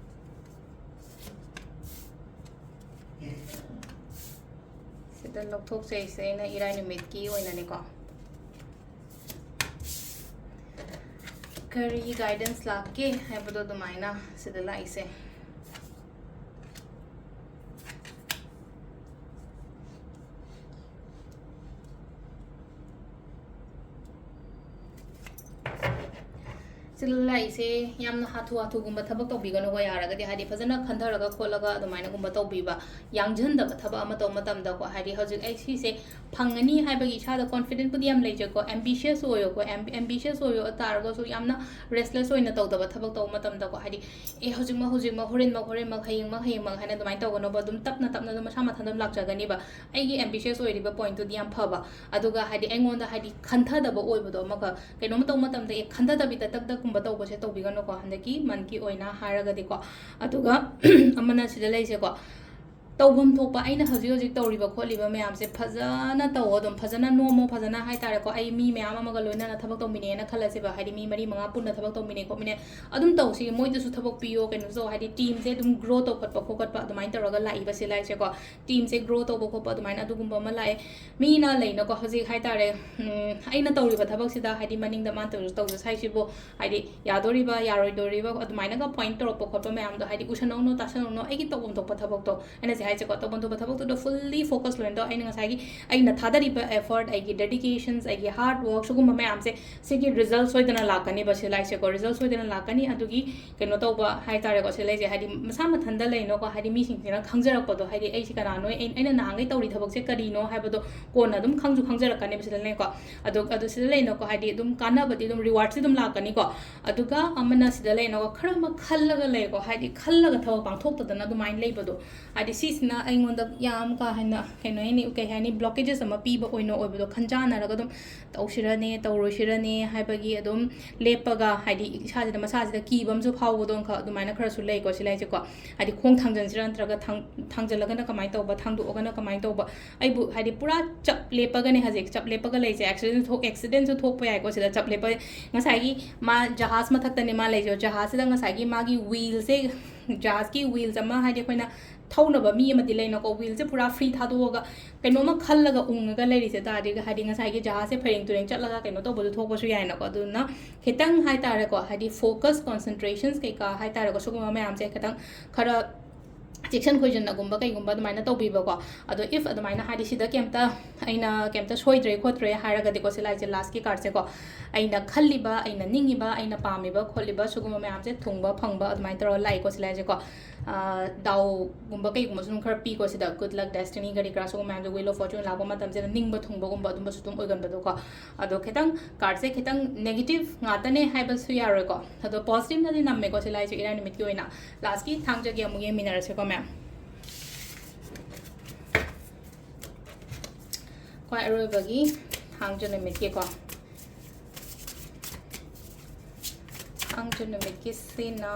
ꯁꯤꯗ ꯂꯧꯊꯣꯛꯆꯩꯁꯦ ꯑꯩꯅ ꯏꯔꯥꯏ ꯅꯨꯃꯤꯠꯀꯤ ꯑꯣꯏꯅꯅꯤꯀꯣ꯫ ꯀꯔꯤ guidance ꯂꯥꯛꯀꯦ ꯍꯥꯏꯕꯗꯣ ꯑꯗꯨꯃꯥꯏꯅ ꯁꯤꯗ ꯂꯥꯛꯏꯁꯦ꯫ ꯁꯤꯗ ꯂꯥꯛꯏꯁꯦ ꯌꯥꯝꯅ ꯍꯥꯊꯨ ꯍꯥꯊꯨꯒꯨꯝꯕ ꯊꯕꯛ ꯇꯧꯕꯤꯒꯅꯨꯀꯣ, ꯌꯥꯔꯒꯗꯤ ꯍꯥꯏꯗꯤ ꯐꯖꯅ ꯈꯟꯊꯔꯒ ꯈꯣꯠꯂꯒ ꯑꯗꯨꯃꯥꯏꯅꯒꯨꯝꯕ ꯇꯧꯕꯤꯕ, ꯌꯥꯡꯖꯟꯗꯕ ꯊꯕꯛ ꯑꯃ ꯇꯧꯕ ꯃꯇꯝꯗꯀꯣ꯫ ꯍꯥꯏꯗꯤ ꯍꯧꯖꯤꯛ ꯑꯩ ꯁꯤꯁꯦ ꯐꯪꯒꯅꯤ ꯍꯥꯏꯕꯒꯤ ꯏꯁꯥꯗ confidentꯄꯨꯗꯤ ꯌꯥꯝ ꯂꯩꯖꯩꯀꯣ, ambitious ꯑꯣꯏꯌꯣꯀꯣ, am-, ambitious ꯑꯣꯏꯌꯣ ꯇꯥꯔꯒꯁꯨ ꯌꯥꯝꯅ restless ꯑꯣꯏꯅ ꯇꯧꯗꯕ ꯊꯕꯛ ꯇꯧꯕ ꯃꯇꯝꯗꯀꯣ꯫ ꯍꯥꯏꯗꯤ, "ꯑꯦ, ꯍꯧꯖꯤꯛꯃꯛ, ꯍꯧꯖꯤꯛꯃꯛ, ꯍꯣꯔꯦꯟꯃꯛ, ꯍꯣꯔꯦꯟꯃꯛ, ꯍꯌꯦꯡꯃꯛ, ꯍꯌꯦꯡꯃꯛ" ꯍꯥꯏꯅ ꯑꯗꯨꯃꯥꯏꯅ ꯇꯧꯒꯅꯣꯕ, ꯑꯗꯨꯝ ꯇꯞꯅ ꯇꯞꯅ ꯑꯗꯨꯝ ꯃꯁꯥ ꯃꯊꯟꯇ ꯑꯗꯨꯝ ꯂꯥꯛꯆꯒꯅꯤꯕ꯫ ꯑꯩꯒꯤ ambitious ꯑꯣꯏꯔꯤꯕ pointꯇꯨꯗꯤ ꯌꯥꯝ ꯐꯕ, ꯑꯗꯨꯒ ꯍꯥꯏꯗꯤ ꯑꯩꯉꯣꯟꯗ ꯍꯥꯏꯗꯤ ꯈꯟꯊꯗꯕ ꯑꯣꯏꯕꯗꯣ, ꯑꯃꯈꯛ ꯀꯩꯅꯣꯝ ꯇꯧꯕ ꯃꯇꯝꯗ ꯑꯦ ꯈꯟꯊꯗꯕꯤ ꯇꯛ ꯇꯛ ꯇꯛꯀꯨꯝꯕ ꯇꯧꯕꯁꯦ ꯇꯧꯕꯤꯒꯅꯨꯀꯣ, ꯍꯟꯗꯛꯀꯤ monthꯀꯤ ꯑꯣꯏꯅ ꯍꯥꯏꯔꯒꯗꯤꯀꯣ꯫ ꯑꯗꯨꯒ ꯑꯃꯅ ꯁꯤꯗ ꯂꯩꯁꯦꯀꯣ, ꯇꯧꯐꯝ ꯊꯣꯛꯄ ꯑꯩꯅ ꯍꯧꯖꯤꯛ ꯍꯧꯖꯤꯛ ꯇꯧꯔꯤꯕ ꯈꯣꯠꯂꯤꯕ ꯃꯌꯥꯝꯁꯦ ꯐꯖꯅ ꯇꯧ, ꯑꯗꯨꯝ ꯐꯖꯅ ꯅꯣꯝꯃꯣ, ꯐꯖꯅ ꯍꯥꯏꯇꯥꯔꯦꯀꯣ꯫ ꯑꯩ ꯃꯤ ꯃꯌꯥꯝ ꯑꯃꯒ ꯂꯣꯏꯅꯅ ꯊꯕꯛ ꯇꯧꯃꯤꯟꯅꯩꯅ ꯈꯜꯂꯁꯦꯕ, ꯍꯥꯏꯗꯤ ꯃꯤ ꯃꯔꯤ ꯃꯉꯥ ꯄꯨꯟꯅ ꯊꯕꯛ ꯇꯧꯃꯤꯟꯅꯩ ꯈꯣꯠꯃꯤꯟꯅꯩ, ꯑꯗꯨꯝ ꯇꯧꯁꯤ, ꯃꯣꯏꯗꯁꯨ ꯊꯕꯛ ꯄꯤꯌꯣ, ꯀꯩꯅꯣ ꯇꯧ, ꯍꯥꯏꯗꯤ ꯇꯤꯝꯁꯦ ꯑꯗꯨꯝ ꯒ꯭ꯔꯣ ꯇꯧꯈꯠꯄ ꯈꯣꯠꯀꯠꯄ ꯑꯗꯨꯃꯥꯏꯅ ꯇꯧꯔꯒ ꯂꯥꯛꯏꯕ ꯁꯤꯂꯥꯏꯁꯦꯀꯣ꯫ ꯇꯤꯝꯁꯦ ꯒ꯭ꯔꯣ ꯇꯧꯕ ꯈꯣꯠꯄ ꯑꯗꯨꯃꯥꯏꯅ ꯑꯗꯨꯒꯨꯝꯕ ꯑꯃ ꯂꯥꯛꯑꯦ꯫ ꯃꯤꯅ ꯂꯩꯅꯀꯣ ꯍꯧꯖꯤꯛ ꯍꯥꯏꯇꯥꯔꯦ, ꯎꯝ, ꯑꯩꯅ ꯇꯧꯔꯤꯕ ꯊꯕꯛꯁꯤꯗ ꯍꯥꯏꯗꯤ ꯃꯅꯤꯡꯗ ꯃꯥꯅ ꯇꯧꯔꯤꯁꯦ, ꯇꯧꯖꯁ ꯍꯥꯏꯁꯤꯕꯨ ꯍꯥꯏꯗꯤ ꯌꯥꯗꯣꯔꯤꯕ ꯌꯥꯔꯣꯏꯗꯣꯔꯤꯕ ꯑꯗꯨꯃꯥꯏꯅꯒ ꯄꯣꯏꯟꯠ ꯇꯧꯔꯛꯄ ꯈꯣꯠꯄ ꯃꯌꯥꯝꯗꯣ ꯍꯥꯏꯗꯤ ꯎꯁꯟꯅꯧꯅꯣ ꯇꯥꯁꯟꯅꯧꯅꯣ, ꯑꯩꯒꯤ ꯇꯧꯐꯝ ꯊꯣꯛꯄ ꯊꯕꯛꯇꯣ꯫ ꯑꯩꯅ ꯁꯤ ꯍꯥꯏꯁꯦꯀꯣ, ꯇꯧꯐꯝ ꯊꯣꯛꯄ ꯊꯕꯛꯇꯨꯗ ꯐꯨꯜꯂꯤ ꯐꯣꯀꯁ ꯂꯣꯏꯅ ꯇꯧ꯫ ꯑꯩꯅ ꯉꯁꯥꯏꯒꯤ ꯑꯩꯅ ꯊꯥꯗꯔꯤꯕ ꯑꯦꯐꯔꯠ, ꯑꯩꯒꯤ ꯗꯦꯗꯤꯀꯦꯁꯟꯁ, ꯑꯩꯒꯤ ꯍꯥꯔꯗ ꯋꯥꯔꯛ, ꯁꯤꯒꯨꯝꯕ ꯃꯌꯥꯝꯁꯦ ꯁꯤꯒꯤ ꯔꯤꯖꯜꯠ ꯁꯣꯏꯗꯅ ꯂꯥꯛꯀꯅꯤꯕ ꯁꯤꯂꯥꯏꯁꯦꯀꯣ, ꯔꯤꯖꯜꯠ ꯁꯣꯏꯗꯅ ꯂꯥꯛꯀꯅꯤ꯫ ꯑꯗꯨꯒꯤ ꯀꯩꯅꯣ ꯇꯧꯕ ꯍꯥꯏꯇꯥꯔꯦꯀꯣ ꯁꯤꯂꯥꯏꯁꯦ, ꯍꯥꯏꯗꯤ ꯃꯁꯥ ꯃꯊꯟꯇ ꯂꯩꯅꯣꯀꯣ, ꯍꯥꯏꯗꯤ ꯃꯤꯁꯤꯡꯁꯤꯅ ꯈꯪꯖꯔꯛꯄꯗꯣ, ꯍꯥꯏꯗꯤ ꯑꯩꯁꯦ ꯀꯅꯥꯅꯣ, ꯑꯩ-, ꯑꯩꯅ ꯅꯍꯥꯟꯈꯩ ꯇꯧꯔꯤ ꯊꯕꯛꯁꯦ ꯀꯔꯤꯅꯣ ꯍꯥꯏꯕꯗꯣ ꯀꯣꯟꯅ ꯑꯗꯨꯝ ꯈꯪꯁꯨ ꯈꯪꯖꯔꯛꯀꯅꯦꯕ ꯁꯤꯗ ꯂꯩꯀꯣ꯫ ꯑꯗꯨ, ꯑꯗꯨ ꯁꯤꯗ ꯂꯩꯅꯀꯣ, ꯍꯥꯏꯗꯤ ꯑꯗꯨꯝ ꯀꯥꯟꯅꯕꯗꯤ ꯑꯗꯨꯝ ꯔꯤꯋꯥꯔꯗꯁꯤ ꯑꯗꯨꯝ ꯂꯥꯛꯀꯅꯤꯀꯣ꯫ ꯑꯗꯨꯒ ꯑꯃꯅ ꯁꯤꯗ ꯂꯩꯅꯀꯣ, ꯈꯔ ꯑꯃ ꯈꯜꯂꯒ ꯂꯩꯀꯣ, ꯍꯥꯏꯗꯤ ꯈꯜꯂꯒ ꯊꯕꯛ ꯄꯥꯡꯊꯣꯛꯇꯗꯅ ꯑꯗꯨꯃꯥꯏꯅ ꯂꯩꯕꯗꯣ, ꯍꯥꯏꯗꯤ ꯁꯤꯁꯤꯅ ꯑꯩꯉꯣꯟꯗ ꯌꯥꯝ ꯀꯥ ꯍꯦꯟꯅ ꯀꯩꯅꯣ ꯍꯥꯏꯅꯤ, ꯀꯩ ꯍꯥꯏꯅꯤ, ꯕ꯭ꯂꯣꯀꯦꯖꯦꯁ ꯑꯃ ꯄꯤꯕ ꯑꯣꯏꯅ ꯑꯣꯏꯕꯗꯣ, ꯈꯟꯖꯥꯟꯅꯔꯒ ꯑꯗꯨꯝ ꯇꯧꯁꯤꯔꯅꯦ ꯇꯧꯔꯣꯏꯁꯤꯔꯅꯦ ꯍꯥꯏꯕꯒꯤ ꯑꯗꯨꯝ ꯂꯦꯞꯄꯒ, ꯍꯥꯏꯗꯤ ꯏꯁꯥꯁꯤꯗ ꯃꯁꯥꯁꯤꯗ ꯀꯤꯕ ꯑꯃꯁꯨ ꯐꯥꯎꯕꯗꯣ ꯑꯃꯈꯛ ꯑꯗꯨꯃꯥꯏꯅ ꯈꯔꯁꯨ ꯂꯩꯀꯣ ꯁꯤꯂꯥꯏꯁꯦꯀꯣ꯫ ꯍꯥꯏꯗꯤ ꯈꯣꯡ ꯊꯥꯡꯖꯟꯁꯤꯔ ꯅꯠꯇ꯭ꯔꯒ ꯊꯥꯡ-, ꯊꯥꯡꯖꯜꯂꯒꯅ ꯀꯃꯥꯏꯅ ꯇꯧꯕ, ꯊꯥꯡꯗꯣꯛꯑꯒꯅ ꯀꯃꯥꯏꯅ ꯇꯧꯕ, ꯑꯩꯕꯨ ꯍꯥꯏꯗꯤ ꯄꯨꯔꯥ ꯆꯞ ꯂꯦꯞꯄꯒꯅꯦ ꯍꯧꯖꯤꯛ ꯆꯞ ꯂꯦꯞꯄꯒ ꯂꯩꯁꯦ꯫ ꯑꯦꯛꯁꯤꯗꯦꯟꯁꯨ ꯊꯣꯛ-, ꯑꯦꯛꯁꯤꯗꯦꯟꯁꯨ ꯊꯣꯛꯄ ꯌꯥꯏꯀꯣ ꯁꯤꯗ ꯆꯞ ꯂꯦꯞꯄ꯫ ꯉꯁꯥꯏꯒꯤ ꯃꯥ ꯖꯍꯥꯖ ꯃꯊꯛꯇꯅꯦ ꯃꯥ ꯂꯩꯁꯦ, ꯖꯍꯥꯖꯁꯤꯗ ꯉꯁꯥꯏꯒꯤ ꯃꯥꯒꯤ ꯋꯤꯜꯁꯦ, ꯖꯍꯥꯖꯀꯤ ꯋꯤꯜꯁ ꯑꯃ ꯍꯥꯏꯗꯤ ꯑꯩꯈꯣꯏꯅ ꯊꯧꯅꯕ ꯃꯤ ꯑꯃꯗꯤ ꯂꯩꯅꯀꯣ, ꯋꯤꯜꯁꯦ ꯄꯨꯔꯥ ꯐ꯭ꯔꯤ ꯊꯥꯗꯣꯛꯑꯒ ꯀꯩꯅꯣꯝꯃ ꯈꯜꯂꯒ ꯎꯪꯉꯒ ꯂꯩꯔꯤꯁꯦ ꯇꯥꯔꯗꯤ, ꯍꯥꯏꯗꯤ ꯉꯁꯥꯏꯒꯤ ꯖꯍꯥꯖꯁꯦ ꯐꯩꯔꯦꯡ ꯇꯨꯔꯦꯡ ꯆꯠꯂꯒ ꯀꯩꯅꯣ ꯇꯧꯕꯁꯨ ꯊꯣꯛꯄꯁꯨ ꯌꯥꯏꯅꯀꯣ꯫ ꯑꯗꯨꯅ ꯈꯤꯇꯪ ꯍꯥꯏꯇꯥꯔꯦꯀꯣ, ꯍꯥꯏꯗꯤ ꯐꯣꯀꯁ, ꯀꯣꯟꯁꯦꯟꯇ꯭ꯔꯦꯁꯟꯁ ꯀꯩꯀꯥ ꯍꯥꯏꯇꯥꯔꯦꯀꯣ, ꯁꯤꯒꯨꯝꯕ ꯃꯌꯥꯝꯁꯦ ꯈꯤꯇꯪ ꯈꯔ ꯆꯦꯛꯁꯤꯟ ꯈꯣꯏꯖꯟꯅꯒꯨꯝꯕ ꯀꯩꯒꯨꯝꯕ ꯑꯗꯨꯃꯥꯏꯅ ꯇꯧꯕꯤꯕꯀꯣ꯫ ꯑꯗꯣ if ꯑꯗꯨꯃꯥꯏꯅ ꯍꯥꯏꯗꯤ ꯁꯤꯗ ꯀꯩꯝꯇ, ꯑꯩꯅ ꯀꯩꯝꯇ ꯁꯣꯏꯗ꯭ꯔꯦ ꯈꯣꯠꯇ꯭ꯔꯦ ꯍꯥꯏꯔꯒꯗꯤꯀꯣ ꯁꯤꯂꯥꯏꯁꯦ, ꯂꯥꯁꯀꯤ ꯀꯥꯔꯠꯁꯦꯀꯣ, ꯑꯩꯅ ꯈꯜꯂꯤꯕ, ꯑꯩꯅ ꯅꯤꯡꯉꯤꯕ, ꯑꯩꯅ ꯄꯥꯝꯃꯤꯕ ꯈꯣꯠꯂꯤꯕ ꯁꯤꯒꯨꯝꯕ ꯃꯌꯥꯝꯁꯦ ꯊꯨꯡꯕ ꯐꯪꯕ ꯑꯗꯨꯃꯥꯏꯅ ꯇꯧꯔꯒ ꯂꯥꯛꯏꯀꯣ ꯁꯤꯂꯥꯏꯁꯦꯀꯣ꯫ ꯑꯥ, ꯗꯥꯎꯒꯨꯝꯕ ꯀꯩꯒꯨꯝꯕꯁꯨ ꯑꯗꯨꯝ ꯈꯔ ꯄꯤꯀꯣ ꯁꯤꯗ, good luck, destiny ꯀꯔꯤ ꯀꯔꯥ ꯁꯤꯒꯨꯝꯕ ꯃꯌꯥꯝꯁꯦ, wheel of fortune ꯂꯥꯛꯄ ꯃꯇꯝꯁꯤꯗ ꯅꯤꯡꯕ ꯊꯨꯡꯕꯒꯨꯝꯕ ꯑꯗꯨꯝꯕꯁꯨ ꯑꯗꯨꯝ ꯑꯣꯏꯒꯟꯕꯗꯣꯀꯣ꯫ ꯑꯗꯣ ꯈꯤꯇꯪ ꯀꯥꯔꯠꯁꯦ ꯈꯤꯇꯪ ꯅꯦꯒꯦꯇꯤꯚ ꯉꯥꯛꯇꯅꯦ ꯍꯥꯏꯕꯁꯨ ꯌꯥꯔꯣꯏꯀꯣ꯫ ꯑꯗꯣ ꯄꯣꯖꯤꯇꯤꯚꯅꯗꯤ ꯅꯝꯃꯦꯀꯣ ꯁꯤꯂꯥꯏꯁꯦ ꯏꯔꯥꯏ ꯅꯨꯃꯤꯠꯀꯤ ꯑꯣꯏꯅ꯫ ꯂꯥꯁꯀꯤ ꯊꯥꯡꯖꯒꯤ ꯑꯃꯨꯛ ꯌꯦꯡꯃꯤꯟꯅꯔꯁꯦꯀꯣ ꯃꯌꯥꯝ꯫ ꯈ꯭ꯋꯥꯏ ꯑꯔꯣꯏꯕꯒꯤ ꯊꯥꯡꯖ ꯅꯨꯃꯤꯠꯀꯤꯀꯣ꯫ ꯊꯥꯡꯖ ꯅꯨꯃꯤꯠꯀꯤꯁꯤꯅ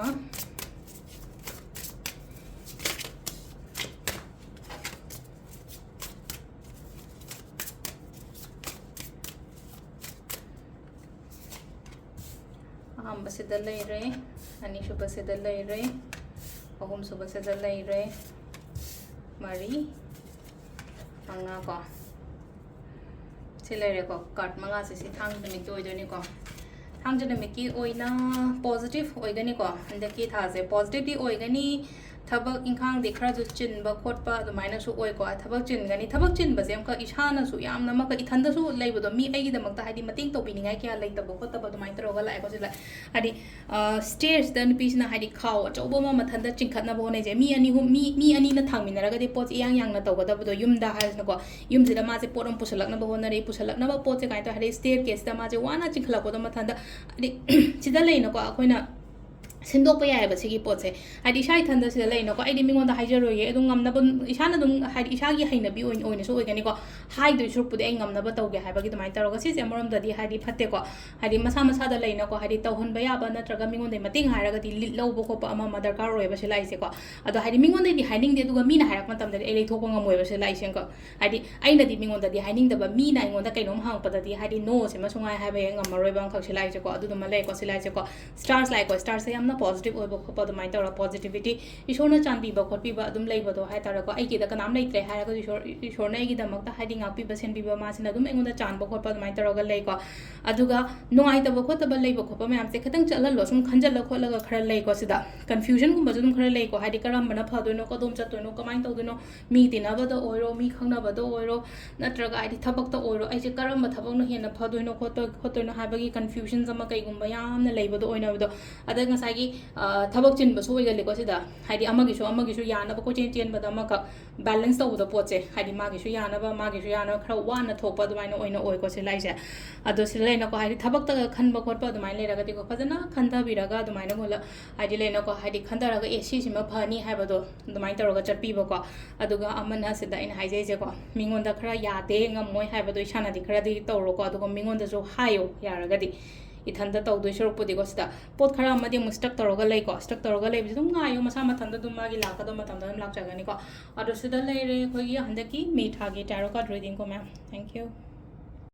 ꯑꯍꯥꯟꯕꯁꯤꯗ ꯂꯩꯔꯦ, ꯑꯅꯤꯁꯨꯕꯁꯤꯗ ꯂꯩꯔꯦ, ꯑꯍꯨꯝꯁꯨꯕꯁꯤꯗ ꯂꯩꯔꯦ, ꯃꯔꯤ, ꯃꯉꯥ ꯀꯣ꯫ ꯁꯤ ꯂꯩꯔꯦꯀꯣ, ꯀꯥꯔꯠ ꯃꯉꯥꯁꯦ꯫ ꯁꯤ ꯊꯥꯡꯖ ꯅꯨꯃꯤꯠꯀꯤ ꯑꯣꯏꯗꯣꯏꯅꯤꯀꯣ꯫ ꯊꯥꯡꯖ ꯅꯨꯃꯤꯠꯀꯤ ꯑꯣꯏꯅ ꯄꯣꯖꯤꯇꯤꯚ ꯑꯣꯏꯒꯅꯤꯀꯣ꯫ ꯍꯟꯗꯛꯀꯤ ꯊꯥꯁꯦ ꯄꯣꯖꯤꯇꯤꯚꯇꯤ ꯑꯣꯏꯒꯅꯤ꯫ ꯊꯕꯛ ꯏꯪꯈꯥꯡꯗꯤ ꯈꯔꯁꯨ ꯆꯤꯟꯕ ꯈꯣꯠꯄ ꯑꯗꯨꯃꯥꯏꯅꯁꯨ ꯑꯣꯏꯀꯣ꯫ ꯊꯕꯛ ꯆꯤꯟꯒꯅꯤ꯫ ꯊꯕꯛ ꯆꯤꯟꯕꯁꯦ ꯑꯃꯨꯛꯀ ꯏꯁꯥꯅꯁꯨ ꯌꯥꯝꯅ ꯑꯃꯨꯛꯀ ꯏꯊꯟꯗꯁꯨ ꯂꯩꯕꯗꯣ, ꯃꯤ ꯑꯩꯒꯤꯗꯃꯛꯇ ꯍꯥꯏꯗꯤ ꯃꯇꯦꯡ ꯇꯧꯕꯤꯅꯤꯡꯉꯥꯏ ꯀꯌꯥ ꯂꯩꯇꯕ ꯈꯣꯠꯇꯕ ꯑꯗꯨꯃꯥꯏꯅ ꯇꯧꯔꯒ ꯂꯥꯛꯑꯦꯀꯣ꯫ ꯁꯤ ꯂꯥꯛꯑꯦ ꯍꯥꯏꯗꯤ, ꯁ꯭ꯇꯦꯔꯁꯤꯗ ꯅꯨꯄꯤꯁꯤꯅ ꯍꯥꯏꯗꯤ ꯈꯥꯎ ꯑꯆꯧꯕ ꯑꯃ ꯃꯊꯟꯇ ꯆꯤꯡꯈꯠꯅꯕ ꯍꯣꯠꯅꯩꯁꯦ꯫ ꯃꯤ ꯑꯅꯤ ꯑꯍꯨꯝ, ꯃꯤ, ꯃꯤ ꯑꯅꯤꯅ ꯊꯥꯡꯃꯤꯟꯅꯔꯒꯗꯤ ꯄꯣꯠꯁꯦ ꯏꯌꯥꯡ ꯌꯥꯡꯅ ꯇꯧꯒꯗꯕꯗꯣ, ꯌꯨꯝꯗ ꯍꯥꯏꯔꯁꯤꯅꯀꯣ, ꯌꯨꯝꯁꯤꯗ ꯃꯥꯁꯦ ꯄꯣꯠ ꯑꯃ ꯄꯨꯁꯜꯂꯛꯅꯕ ꯍꯣꯠꯅꯔꯛꯏ꯫ ꯄꯨꯁꯜꯂꯛꯅꯕ ꯄꯣꯠꯁꯦ ꯀꯃꯥꯏꯅ ꯇꯧꯋꯦ ꯍꯥꯏꯗꯤ, ꯁ꯭ꯇꯦꯔ ꯀꯦꯁꯇ ꯃꯥꯁꯦ ꯋꯥꯅ ꯆꯤꯡꯈꯠꯂꯛꯄꯗꯣ ꯃꯊꯟꯇ, ꯍꯥꯏꯗꯤ ꯁꯤꯗ ꯂꯩꯅꯀꯣ, ꯑꯩꯈꯣꯏꯅ ꯁꯤꯟꯗꯣꯛꯄ ꯌꯥꯏꯑꯕ ꯁꯤꯒꯤ ꯄꯣꯠꯁꯦ꯫ ꯍꯥꯏꯗꯤ ꯏꯁꯥ ꯏꯊꯟꯗ ꯁꯤꯗ ꯂꯩꯅꯀꯣ, ꯑꯩꯗꯤ ꯃꯤꯉꯣꯟꯗ ꯍꯥꯏꯖꯔꯣꯏꯒꯦ꯫ ꯑꯗꯨꯝ ꯉꯝꯅꯕ, ꯏꯁꯥꯅ ꯑꯗꯨꯝ ꯍꯥꯏꯗꯤ ꯏꯁꯥꯒꯤ ꯍꯩꯅꯕꯤ ꯑꯣꯏꯅ, ꯑꯣꯏꯅꯁꯨ ꯑꯣꯏꯒꯅꯤꯀꯣ꯫ ꯍꯥꯏꯗꯣꯏ ꯁꯔꯨꯛꯄꯨꯗꯤ ꯑꯩ ꯉꯝꯅꯕ ꯇꯧꯒꯦ ꯍꯥꯏꯕꯒꯤ ꯑꯗꯨꯃꯥꯏꯅ ꯇꯧꯔꯒ, ꯁꯤꯁꯦ ꯑꯃꯔꯣꯝꯗꯗꯤ ꯍꯥꯏꯗꯤ ꯐꯠꯇꯦꯀꯣ꯫ ꯍꯥꯏꯗꯤ ꯃꯁꯥ ꯃꯁꯥꯗ ꯂꯩꯅꯀꯣ, ꯍꯥꯏꯗꯤ ꯇꯧꯍꯟꯕ ꯌꯥꯕ ꯅꯠꯇ꯭ꯔꯒ ꯃꯤꯉꯣꯟꯗꯒꯤ ꯃꯇꯦꯡ ꯍꯥꯏꯔꯒꯗꯤ ꯂꯤꯠ ꯂꯧꯕ ꯈꯣꯠꯄ ꯑꯃ ꯑꯃ ꯗꯔꯀꯥꯔ ꯑꯣꯏꯌꯦꯕ ꯁꯤ ꯂꯥꯛꯏꯁꯦꯀꯣ꯫ ꯑꯗꯣ ꯍꯥꯏꯗꯤ ꯃꯤꯉꯣꯟꯗꯒꯤꯗꯤ ꯍꯥꯏꯅꯤꯡꯗꯦ, ꯑꯗꯨꯒ ꯃꯤꯅ ꯍꯥꯏꯔꯛꯄ ꯃꯇꯝꯗꯗꯤ ꯑꯩ ꯂꯩꯊꯣꯛꯄ ꯉꯝꯃꯣꯏꯕ ꯁꯤ ꯂꯥꯛꯏꯁꯦꯀꯣ꯫ ꯍꯥꯏꯗꯤ ꯑꯩꯅꯗꯤ ꯃꯤꯉꯣꯟꯗꯗꯤ ꯍꯥꯏꯅꯤꯡꯗꯕ, ꯃꯤꯅ ꯑꯩꯉꯣꯟꯗ ꯀꯩꯅꯣꯝ ꯍꯪꯉꯛꯄꯗꯗꯤ ꯍꯥꯏꯗꯤ no ꯁꯤꯃ ꯁꯨꯡꯉꯥꯏ ꯍꯥꯏꯕ ꯍꯦꯛ ꯉꯝꯃꯔꯣꯏꯕ ꯑꯃꯈꯛ ꯁꯤ ꯂꯥꯛꯏꯁꯦꯀꯣ꯫ ꯑꯗꯨꯗꯨꯃ ꯂꯩꯀꯣ ꯁꯤ ꯂꯥꯛꯏꯁꯦꯀꯣ꯫ ꯁ꯭ꯇꯥꯔꯁ ꯂꯥꯛꯑꯦꯀꯣ꯫ ꯁ꯭ꯇꯥꯔꯁꯦ ꯌꯥꯝꯅ ꯄꯣꯖꯤꯇꯤꯚ ꯑꯣꯏꯕ ꯈꯣꯠꯄ ꯑꯗꯨꯃꯥꯏꯅ ꯇꯧꯔꯒ ꯄꯣꯖꯤꯇꯤꯚꯤꯇꯤ, ꯏꯁꯣꯔꯅ ꯆꯥꯟꯕꯤꯕ ꯈꯣꯠꯄꯤꯕ ꯑꯗꯨꯝ ꯂꯩꯕꯗꯣ ꯍꯥꯏꯇꯥꯔꯦꯀꯣ꯫ ꯑꯩꯒꯤꯗ ꯀꯅꯥꯝ ꯂꯩꯇ꯭ꯔꯦ ꯍꯥꯏꯔꯒꯁꯨ ꯏꯁꯣꯔ, ꯏꯁꯣꯔꯅ ꯑꯩꯒꯤꯗꯃꯛꯇ ꯍꯥꯏꯗꯤ ꯉꯥꯛꯄꯤꯕ ꯁꯦꯟꯕꯤꯕ, ꯃꯥꯁꯤꯅ ꯑꯗꯨꯝ ꯑꯩꯉꯣꯟꯗ ꯆꯥꯟꯕ ꯈꯣꯠꯄ ꯑꯗꯨꯃꯥꯏꯅ ꯇꯧꯔꯒ ꯂꯩꯀꯣ꯫ ꯑꯗꯨꯒ ꯅꯨꯡꯉꯥꯏꯇꯕ ꯈꯣꯠꯇꯕ ꯂꯩꯕ ꯈꯣꯠꯄ ꯃꯌꯥꯝꯁꯦ ꯈꯤꯇꯪ ꯆꯠꯍꯜꯂꯣ꯫ ꯁꯨꯝ ꯈꯟꯖꯜꯂ ꯈꯣꯠꯂꯒ ꯈꯔ ꯂꯩꯀꯣ ꯁꯤꯗ꯫ ꯀꯟꯐ꯭ꯌꯨꯖꯟꯒꯨꯝꯕꯁꯨ ꯑꯗꯨꯝ ꯈꯔ ꯂꯩꯀꯣ꯫ ꯍꯥꯏꯗꯤ ꯀꯔꯝꯕꯅ ꯐꯗꯣꯏꯅꯣ, ꯀꯗꯣꯝ ꯆꯠꯇꯣꯏꯅꯣ, ꯀꯃꯥꯏꯅ ꯇꯧꯗꯣꯏꯅꯣ, ꯃꯤ ꯇꯤꯟꯅꯕꯗ ꯑꯣꯏꯔꯣ, ꯃꯤ ꯈꯪꯅꯕꯗ ꯑꯣꯏꯔꯣ, ꯅꯠꯇ꯭ꯔꯒ ꯍꯥꯏꯗꯤ ꯊꯕꯛꯇ ꯑꯣꯏꯔꯣ, ꯑꯩꯁꯦ ꯀꯔꯝꯕ ꯊꯕꯛꯅ ꯍꯦꯟꯅ ꯐꯗꯣꯏꯅꯣ ꯈꯣꯠꯇꯣꯏ-, ꯈꯣꯠꯇꯣꯏꯅꯣ ꯍꯥꯏꯕꯒꯤ ꯀꯟꯐ꯭ꯌꯨꯖꯟꯁ ꯑꯃ ꯀꯩꯒꯨꯝꯕ ꯌꯥꯝꯅ ꯂꯩꯕꯗꯣ ꯑꯣꯏꯅꯕꯗꯣ꯫ ꯑꯗ ꯉꯁꯥꯏꯒꯤ, ꯑ, ꯊꯕꯛ ꯆꯤꯟꯕꯁꯨ ꯑꯣꯏꯒꯜꯂꯤꯀꯣ ꯁꯤꯗ꯫ ꯍꯥꯏꯗꯤ ꯑꯃꯒꯤꯁꯨ ꯑꯃꯒꯤꯁꯨ ꯌꯥꯅꯕ ꯀꯣꯏꯆꯦꯟ ꯆꯦꯟꯕꯗ ꯑꯃꯈꯛ ꯕꯦꯂꯦꯟꯁ ꯇꯧꯕꯗ ꯄꯣꯠꯁꯦ, ꯍꯥꯏꯗꯤ ꯃꯥꯒꯤꯁꯨ ꯌꯥꯅꯕ, ꯃꯥꯒꯤꯁꯨ ꯌꯥꯅꯕ ꯈꯔ ꯋꯥꯅ ꯊꯣꯛꯄ ꯑꯗꯨꯃꯥꯏꯅ ꯑꯣꯏꯅ ꯑꯣꯏꯀꯣ ꯁꯤ ꯂꯥꯛꯏꯁꯦ꯫ ꯑꯗꯣ ꯁꯤꯗ ꯂꯩꯅꯀꯣ, ꯍꯥꯏꯗꯤ ꯊꯕꯛꯇꯒ ꯈꯟꯕ ꯈꯣꯠꯄ ꯑꯗꯨꯃꯥꯏꯅ ꯂꯩꯔꯒꯗꯤꯀꯣ, ꯐꯖꯅ ꯈꯟꯊꯕꯤꯔꯒ ꯑꯗꯨꯃꯥꯏꯅ ꯃꯨꯜꯂ-, ꯍꯥꯏꯗꯤ ꯂꯩꯅꯀꯣ, ꯍꯥꯏꯗꯤ ꯈꯟꯊꯔꯒ ꯑꯦ ꯁꯤꯁꯤꯃ ꯐꯅꯤ ꯍꯥꯏꯕꯗꯣ ꯑꯗꯨꯃꯥꯏꯅ ꯇꯧꯔꯒ ꯆꯠꯄꯤꯕꯀꯣ꯫ ꯑꯗꯨꯒ ꯑꯃꯅ ꯁꯤꯗ ꯑꯩꯅ ꯍꯥꯏꯖꯩꯁꯦꯀꯣ, ꯃꯤꯉꯣꯟꯗ ꯈꯔ ꯌꯥꯗꯦ, ꯉꯝꯃꯣꯏ ꯍꯥꯏꯕꯗꯣ ꯏꯁꯥꯅꯗꯤ ꯈꯔꯗꯤ ꯇꯧꯔꯣꯀꯣ꯫ ꯑꯗꯨꯒ ꯃꯤꯉꯣꯟꯗꯁꯨ ꯍꯥꯏꯌꯣ ꯌꯥꯔꯒꯗꯤ꯫ ꯏꯊꯟꯇ ꯇꯧꯗꯣꯏ ꯁꯔꯨꯛꯄꯨꯗꯤꯀꯣ꯫ ꯁꯤꯗ ꯄꯣꯠ ꯈꯔ ꯑꯃꯗꯤ ꯑꯃꯨꯛ ꯁ꯭ꯇꯛ ꯇꯧꯔꯒ ꯂꯩꯀꯣ꯫ ꯁ꯭ꯇꯛ ꯇꯧꯔꯒ ꯂꯩꯕꯁꯦ ꯑꯗꯨꯝ ꯉꯥꯏꯌꯣ, ꯃꯁꯥ ꯃꯊꯟꯇ ꯑꯗꯨꯝ ꯃꯥꯒꯤ ꯂꯥꯛꯀꯗꯕ ꯃꯇꯝꯗ ꯑꯗꯨꯝ ꯂꯥꯛꯆꯒꯅꯤꯀꯣ꯫ ꯑꯗꯣ ꯁꯤꯗ ꯂꯩꯔꯦ ꯑꯩꯈꯣꯏꯒꯤ ꯍꯟꯗꯛꯀꯤ ꯃꯦ ꯊꯥꯒꯤ tarot card reading ꯀꯣ ꯃꯌꯥꯝ꯫ Thank you꯫